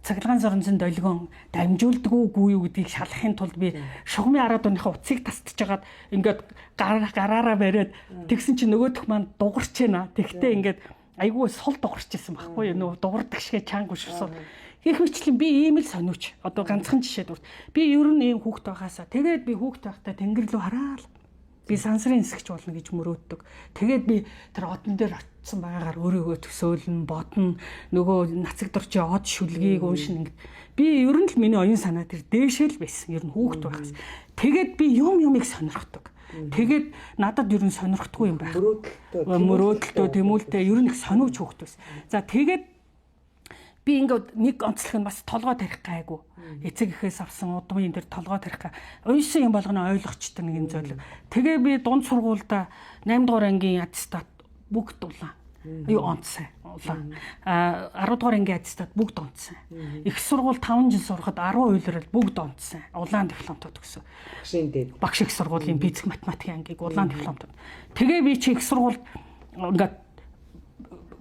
цахилгаан соронзон долгион дамжуулдаг уугүй юу гэдгийг шалгахын тулд би шугамын араад уныхаа утсыг тасдаж хагаад ингээд гараараа бариад тэгсэн чинь нөгөөх маань дугарч байна. Тэгтээ ингээд айгүй сул дугарч исэн байхгүй юу? Нөгөө дугардаг шигэ чанга өшөрсөн. Гэх мэтлэн би ийм л сониуч. Одоо ганцхан жишээ дурд. Би ер нь ийм хүүхд байхаасаа тэгээд би хүүхд байхдаа тэнгэр рүү хараал. Би сансрын нисгч болно гэж мөрөөддөг. Тэгээд би тэр одон дээр очсон байгаагаар өөрийгөө төсөөлнө, бодно, нөгөө нацаг доржийн од шүлгийг уншина ингээд. Би ер нь л миний оюун санаа тэр дээшээ л байсан. Ер нь хүүхд байхаас. Тэгээд би юм юмыг сонирхдаг. Тэгээд надад ер нь сонирхдаггүй юм байх. Мөрөөдөлтөө, тэмүүлэлтээ ер нь их сониуч хүүхд байсан. За тэгээд би ингээд нэг онцлог нь бас толгой тарих гайгүй. Эцэг эхээс авсан удмын тэр толгой тарих гай. Уншсан юм болгоно ойлгочтой нэг юм зүйл. Тэгээ би дунд сургуульда 8 дугаар ангийн аттестат бүгд улаан. Юу онцсон. Улаан. А 10 дугаар ангийн аттестат бүгд онцсон. Их сургууль 5 жил сурахад 10 уйлрал бүгд онцсон. Улаан дипломтой төгсөө. Багшийн дэд. Багш их сургуулийн физик математикийн ангийг улаан дипломтой. Тэгээ би чи их сургуульд ингээд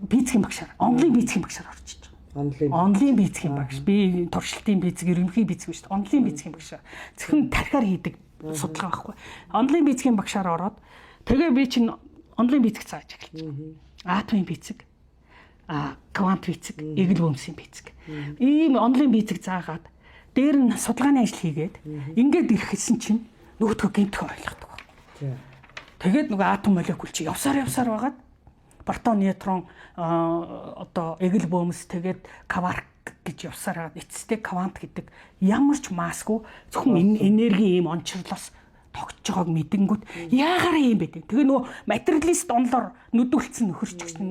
физикийн багшаар, онлын физикийн багшаар орчих. Онлын физикийн багш. Би туршилтын физик, ерөнхий физик биш. Онлын физикийн багш. Зөвхөн тархиар хийдэг судалгаа байхгүй. Онлын физикийн багшаар ороод тэгээ би чинь онлын физик зааж эхэлж байгаа. Атомын физик, квант физик, эгэл бөмсийн физик. Ийм онлын физик заагаад дээр нь судалгааны ажил хийгээд ингээд ирэхсэн чинь нөгөөдхөө гэмтэх ойлгодог. Тэгээд нөгөө атом молекул чи явсаар байгаад протон, нейтрон, одоо эгэл бөөмс тэгээд кварк гэж явсараа эцэстээ квант гэдэг ямар ч масгүй зөвхөн энерги ийм онцрлоос тогтж байгааг мэдэнгүүт яагаараа юм бэ гэдэг. Тэгээ нөгөө материалист онлоор нүдүүлсэн нөхөрч гэсэн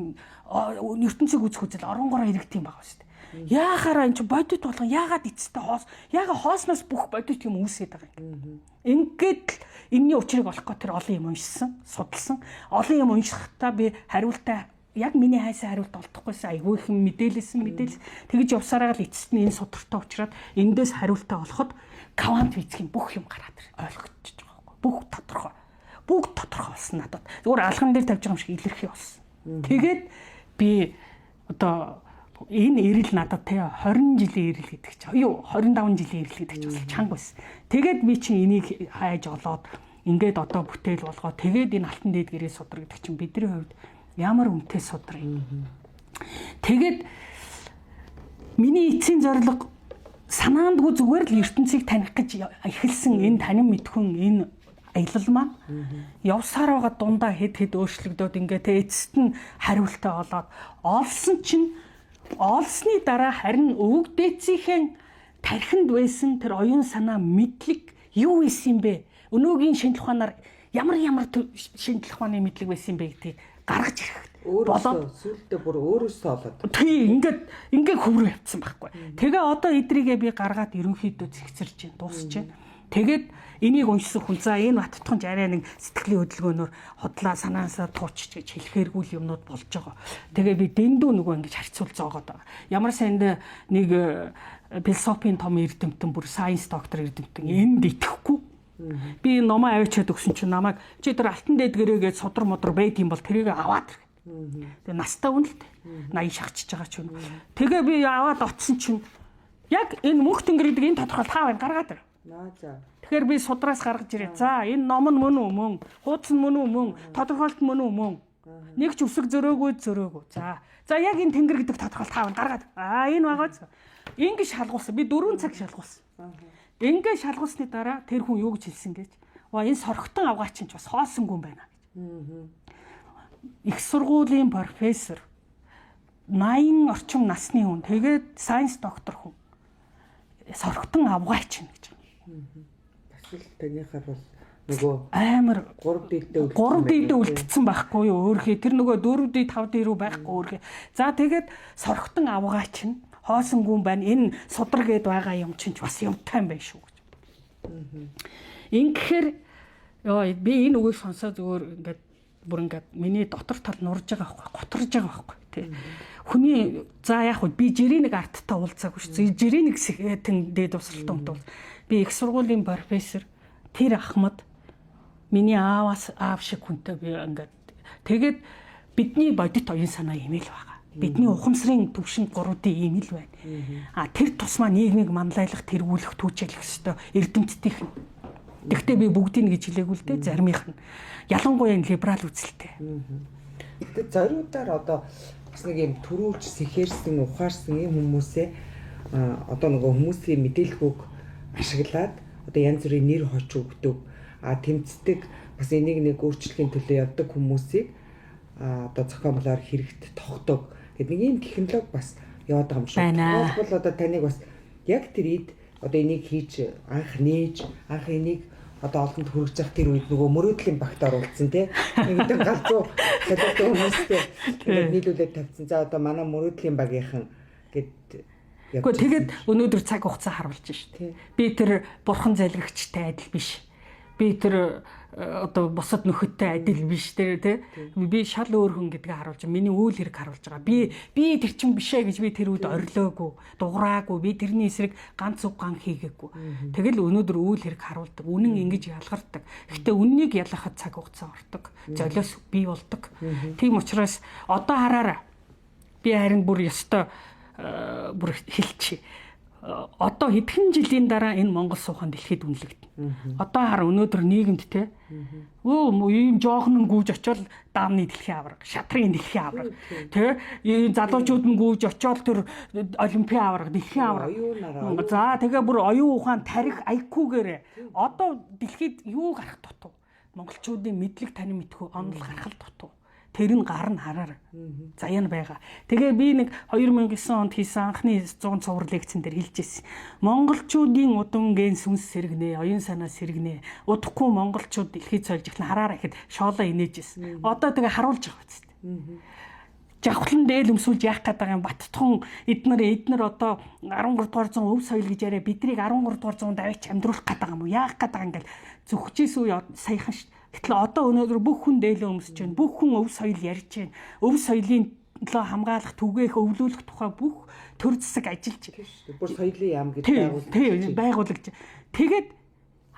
ертөнцийг үзэх үзэл оронгороо иргэдэг юм байгаа шүү дээ. Яахаараа эн чинь бодит болгон яагаад эцэстээ хоос яагаад хоосноос бүх бодит юм үүсгээд байгаа юм. Ингээд л энэний учрыг олох гоо тэр олон юм уншсан, судалсан. Олон юм уншихдаа би хариултаа яг миний хайсан хариулт олдохгүйсэн айгүй их мэдээлсэн мэдээлэл тэгж явсараа л эцэст нь энэ судартай учраад эндээс хариултаа олоход квант физикийн бүх юм гараад ойлгогдчихож байгаа. Бүх тодорхой. Бүгд тодорхой болсон надад. Зүгээр алган дээр тавьж байгаа юм шиг илэрхий болсон. Тэгээд би одоо энэ эрэл надад те 20 жилийн эрэл гэдэг чинь юу 25 жилийн эрэл гэдэг чинь бас чанга байсан. Тэгээд би чинь энийг хайж олоод ингээд одоо бүтээл болгоо тэгээд энэ алтан дээд гэрээ судар гэдэг чинь бидний хувьд ямар үнэтэй судар юм. Тэгээд миний эцсийн зорилго санаандгүй зүгээр л ертөнцийг таних гэж эхэлсэн энэ танин мэдхүн энэ аялал маань явсаар байгаа дундаа хэд хэд өөрчлөгдөөд ингээ тэ эцэст нь хариултаа олоод олсон чинь олсны дараа харин өвөг дээдсийнхээ тархинд байсан тэр оюун санаа мэдлэг юу исэн юм бэ? Өнөөгийн шинжлэх ухаанаар ямар ямар шинжлэх ухааны мэдлэг байсан юм бэ гэдгийг гаргаж ирэхэд болоод сүултээ бүр өөрөөсөө олоод. Тий, ингээд ингээ хөврөө явцсан байхгүй. Тэгээ одоо эдрийгээ би гаргаад ерөнхийдөө зэгцэрч байна, дуусч байна. Тэгээд энийг уншсан хүн за энэ Баттуханч арай нэг сэтгэлийн хөдөлгөөнөөр худлаа санаасаа туучч гэж хэлэхээргүй л юмнууд болж байгаа. Тэгээ би дэндүү нөгөө ингэж харьцуул зоогоод байгаа. Ямар санд нэг философийн том эрдэмтэн бүр science доктор эрдэмтэн энд итгэхгүй. Би номоо аваачаад өгсөн чинь намайг чи тэр алтан дээд гэрээгээд судар мудар байд юм бол тэрийг аваад ир. Тэгээ настай хүн л дээ. 80 шахчихж байгаа ч юм. Тэгээ би аваад очсон чинь яг энэ мөнх тэнгэр гэдэг энэ тодорхойлт хаа байна гаргаад ир. За. Тэгэхээр би судраас гаргаж ирээ. За энэ ном нь мөн үү мөн, хуудас нь мөн үү мөн, тодорхойлт мөн үү мөн. Нэг ч үсэг зөрөөгүй зөрөөгүй. За. За яг энэ тэнгэр гэдэг тодорхойлт хаа байна гаргаад. Аа энэ байгаа. Ингэ шалгуулсан. Би 4 цаг шалгуулсан. Ингээ шалгуулсны дараа тэр хүн юу гэж хэлсэн гэж. Ва энэ сорхтон авгаач чинь ч бас хоосонгүй юм байна гэж. Их сургуулийн профессор 80 орчим насны хүн. Тэгээд science доктор хүн. Сорхтон авгаач чинь гэж. Бас л таныхаар бол нөгөө амар 3D-тэй үлдсэн. 3D-тэй үлдсэн байхгүй юу өөрхий. Тэр нөгөө 4D 5D рүү байхгүй өөрхий. За тэгээд сорхтон авгаач нь хоосонгүй юм байна. Энэ судар гээд байгаа юм чинь ч бас юмтай юм байна шүү гэж. Ингэхээр ёо би энэ үгийг сонсоо зүгээр ингээд бүр ингээд миний дотор тал нурж байгаа байхгүй, готорж байгаа байхгүй тий. Хүний за яг хөө би жирийн нэг арттай уулзаагүй шүү. Жирийн нэг тэн дээд усралтай хүнтэй уулз. Би их сургуулийн профессор тэр ахмад миний ааваас аав шиг хүнтэй би ингээд тэгээд бидний бодит оюун санаа юм л байгаа. Бидний ухамсарын төвшин 3D ийм л байна. А тэр тусмаа нийгмийг манлайлах, тэргүүлэх, түүчэлэх ёстой эрдэмтдийнх нь. Тэгвэл би бүгдийг гэж хэлээгүй л дээ, заримынх нь. Ялангуяа энэ либерал үзэлтэй. Гэтэ зориудаар одоо бас нэг юм төрүүлж сэхэрсэн, ухаарсан юм хүмүүсээ одоо нөгөө хүмүүсийн мэдээлхүүг ашиглаад одоо янз бүрийн нэр хоч өгдөг. А тэмцдэг бас энийг нэг өөрчлөхийн төлөө явдаг хүмүүсийг одоо зохиомлоор хэрэгт тогтдог. Гэт нэг ийм технологи бас яваад байгаа юм шиг. Тухайлбал одоо таныг бас яг тэр ид одоо энийг хийж анх нээж, анх энийг одоо олонд хүргэж явах тэр үед нөгөө мөрөөдлийн багт оруулсан тий. Нэг үдэн галзуу талаатай хүмүүстэй ингээд нийлүүлээд тавьсан. За одоо манай мөрөөдлийн багийнхан гэд явж. Гэхдээ тэгээд өнөөдөр цаг хугацаа харуулж шít. Би тэр бурхан залгигчтай адил биш. Би тэр одоо бусад нөхөдтэй адил биш тэр тий. Би шал өөр хүн гэдгээ харуулж, миний үйл хэрэг харуулж байгаа. Би тэр чин бишээ гэж би тэр үед орилоогүй, дуграагүй, би тэрний эсрэг ганц үг ган хийгээгүй. Тэгэл өнөөдөр үйл хэрэг харуулдаг. Үнэн ингэж ялгардаг. Гэхдээ үннийг ялгахад цаг хугацаа ордог. Золиос бий болдог. Тийм учраас одоо хараараа би харин бүр ёстой бүр хэлчихье. Одоо хэдхэн жилийн дараа энэ Монгол суухан дэлхийд үнэлэгдэнэ. Одоо хар өнөөдөр нийгэмд те өө ийм жоохон нь гүйж очиод даамны дэлхийн аварга, шатрын дэлхийн аварга, тэ ийм залуучууд нь гүйж очиод тэр олимпийн аварга, дэлхийн аварга. За тэгээ бүр оюун ухаан тарих IQ-гээрээ одоо дэлхийд юу гарах дутуу? Монголчуудын мэдлэг танин мэдхүү онол гарах л дутуу. Тэр нь гар нь хараар заяа нь байгаа. Тэгээ би нэг 2009 онд хийсэн анхны 100 цуврал лекцэн дээр хэлж ирсэн. Монголчуудын удам ген сүнс сэргэнэ, оюун санаа сэргэнэ. Удахгүй монголчууд дэлхийд сольж эхлэн хараараа гэхэд шоолоо инээж ирсэн. Одоо тэгээ харуулж байгаа үст. Жавхлан дээл өмсүүлж яах гээд байгаа юм Баттхан эднэр одоо 13 дугаар зуун өв соёл гэж яриа биднийг 13 дугаар зуунд аваач амьдруулах гээд байгаа юм уу? Яах гээд байгаа юм ингээл зүхжээс үе саяхан шүү. Гэтэл одоо өнөөдөр бүх хүн дээлээ өмсөж байна. Бүх хүн өв соёл ярьж байна. Өв соёлын төлөө хамгаалах, түгээх, өвлүүлэх тухай бүх төр зэсэг ажиллаж байна. Бүр соёлын яам гэж байгуулж. Байгуулагч. Тэгээд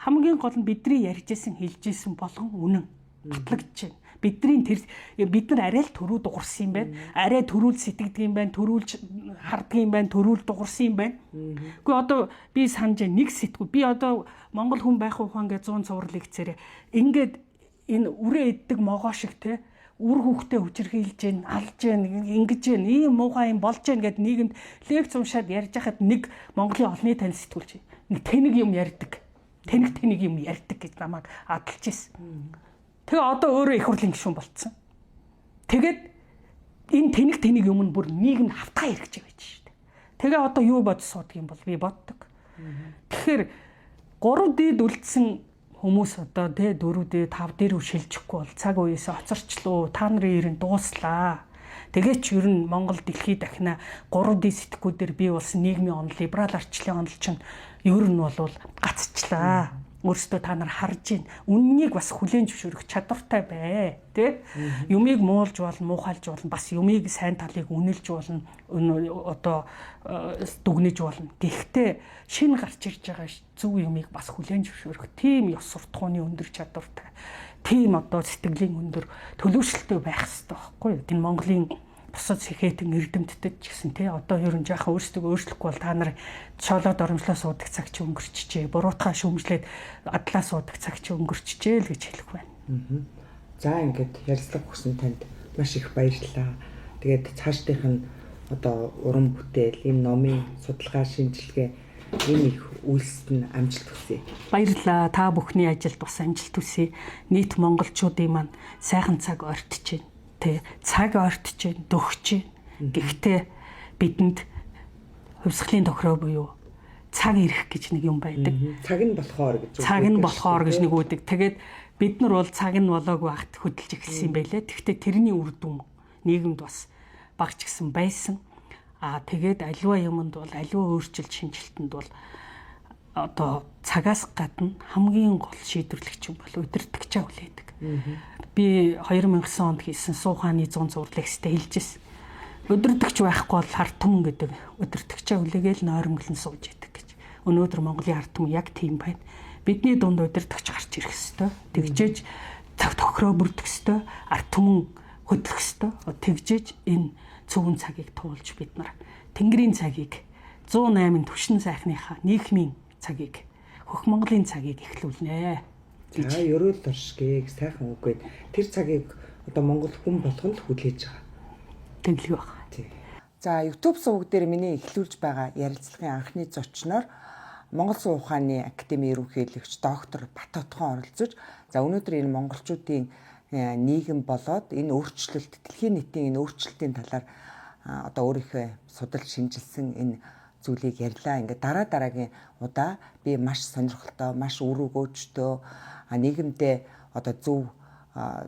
Хамгийн гол нь бидний ярьжсэн хэлжсэн болгон үнэн батлагдж байна. Бидний тэр бид нар арай л төрүү дугуурсан юм байна. Арай төрүүл сэтгэдэг юм байна, төрүүлж харддаг юм байна, төрүүл дугуурсан юм байна. Гэхдээ одоо би санаж нэг сэтгүү. Би одоо Монгол хүн байх ухаан гэж 100 цуврал лекцээрээ ингээд энэ үрээ иддэг могоо шиг те үр хүүхдээ хүчирхийлж гэн, алж гэн, ингэж гэн, ийм муухай юм болж гэн гэд нийгэмд лекц уншаад ярьж хахад нэг Монголын олонний танил сэтгүүлч нэг тэнэг юм ярьдаг. Тэнэг тэнэг юм ярьдаг гэж намайг адалж ирсэн. Тэгээ одоо өөрөө их хурлын гишүүн болцсон. Тэгээд энэ тэнэг тэнэг юм нь бүр нийгэмд хавтгай хэрэгж байж шүү дээ. Тэгээ одоо юу бодож суудаг юм бол би боддог. Тэгэхээр 3D-д үлдсэн хүмүүс одоо тэ 4D 5D рүү шилжихгүй бол цаг үеэс хоцорчлоо. Та нарын ерэн дууслаа. Тэгээ ч ер нь Монгол дэлхийд дахина 3D сэтгүүдээр бий болсон нийгмийн онол, либерал арчлын онол чинь ер нь бол гацчлаа. Өөрсдөө та нар харж байна. Үннийг бас хүлээн зөвшөөрөх чадвартай бай. Тэ? Юмыг муулж болно, муухайлж болно, бас юмыг сайн талыг үнэлж болно, одоо дүгнэж болно. Гэхдээ шинэ гарч ирж байгаа зөв юмыг бас хүлээн зөвшөөрөх тийм ёс суртахууны өндөр чадвартай, тийм одоо сэтгэлийн өндөр төлөвшөлтөй байх хэрэгтэй байхгүй юу? Энэ Монголын бусад сэхэтэн эрдэмтдэд ч гэсэн тий одоо ер нь жаахан өөрсдөө өөрчлөхгүй бол та нар шолоод оромжлоо суудаг цаг чи өнгөрчжээ. Буруутгаа шүүмжлээд адлаа суудаг цаг чи өнгөрчжээ л гэж хэлэх байна. За ингээд ярилцлага өгсөн танд маш их баярлалаа. Тэгээд цаашдынх нь одоо уран бүтээл, энэ номын судалгаа шинжилгээ энэ их үйлсэд нь амжилт хүсье. Баярлалаа. Та бүхний ажилд бас амжилт хүсье. Нийт монголчуудын маань сайхан цаг ортож байна. Тэ цаг ортож байна, дөхөж байна. Гэхдээ бидэнд хувьсгалын тохироо буюу цаг ирэх гэж нэг юм байдаг. Цаг нь болохоор гэж. Цаг нь болохоор гэж нэг үүдэг. Тэгээд бид нар бол цаг нь болоогүй байхад хөдөлж эхэлсэн юм байлээ. Тэгэхдээ тэрний үр дүн нийгэмд бас багч гисэн байсан. Аа тэгээд аливаа юмд бол аливаа өөрчлөлт шинжилтэнд бол одоо цагаас гадна хамгийн гол шийдвэрлэгч юм бол удирдагчаа хүлээдэг. Би 2009 онд хийсэн суухааны 100 зур лекцтэй хэлжсэн. Удирдагч байхгүй бол харт түмэн гэдэг удирдагчаа хүлээгээл нойрмоглон сууж идэг гэж. Өнөөдөр Монголын ард түмэн яг тийм байна. Бидний дунд удирдагч гарч ирэх ёстой. Тэгжээж цаг тохироо бүрдэх ёстой. Ард түмэн хөдлөх ёстой. Тэгжээж энэ цөвөн цагийг туулж бид нар Тэнгэрийн цагийг 108 түвшин сайхныхаа нийгмийн цагийг хөх Монголын цагийг эхлүүлнэ. За ерөөл дуршгийг сайхан үг гээд тэр цагийг одоо Монгол хүн болгон л хүлээж байгаа. Тэглэг баг. За YouTube суваг дээр миний эхлүүлж байгаа ярилцлагын анхны зочноор Монгол Суу ухааны академийн ерөнхийлөгч доктор Бат-Отхон оролцож, за өнөөдөр энэ монголчуудын нийгэм болоод энэ өөрчлөлт, дэлхийн нийтийн энэ өөрчлөлтийн талаар одоо өөрийнхөө судалж шинжилсэн энэ зүйлийг ярьлаа. Ингээд дараа дараагийн удаа би маш сонирхолтой, маш үр өгөөжтэй нийгэмдээ одоо зөв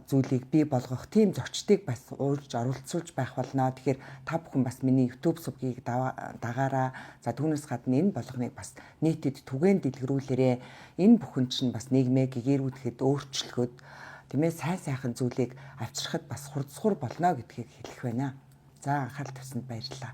зүйлийг бий болгох тийм зочдыг бас уурж оролцуулж байх болно. Тэгэхээр та бүхэн бас миний YouTube сувгийг дагаараа. За түүнээс гадна энэ болгоныг бас нийтэд түгээн дэлгэрүүлээрэ. Энэ бүхэн чинь бас нийгмээ гэгэрүүдэхэд, өөрчлөхөд, тийм сайн сайхан зүйлийг авчрахад бас хурдсгуур болно гэдгийг хэлэх байна. За анхаарал тавьсанд баярлалаа.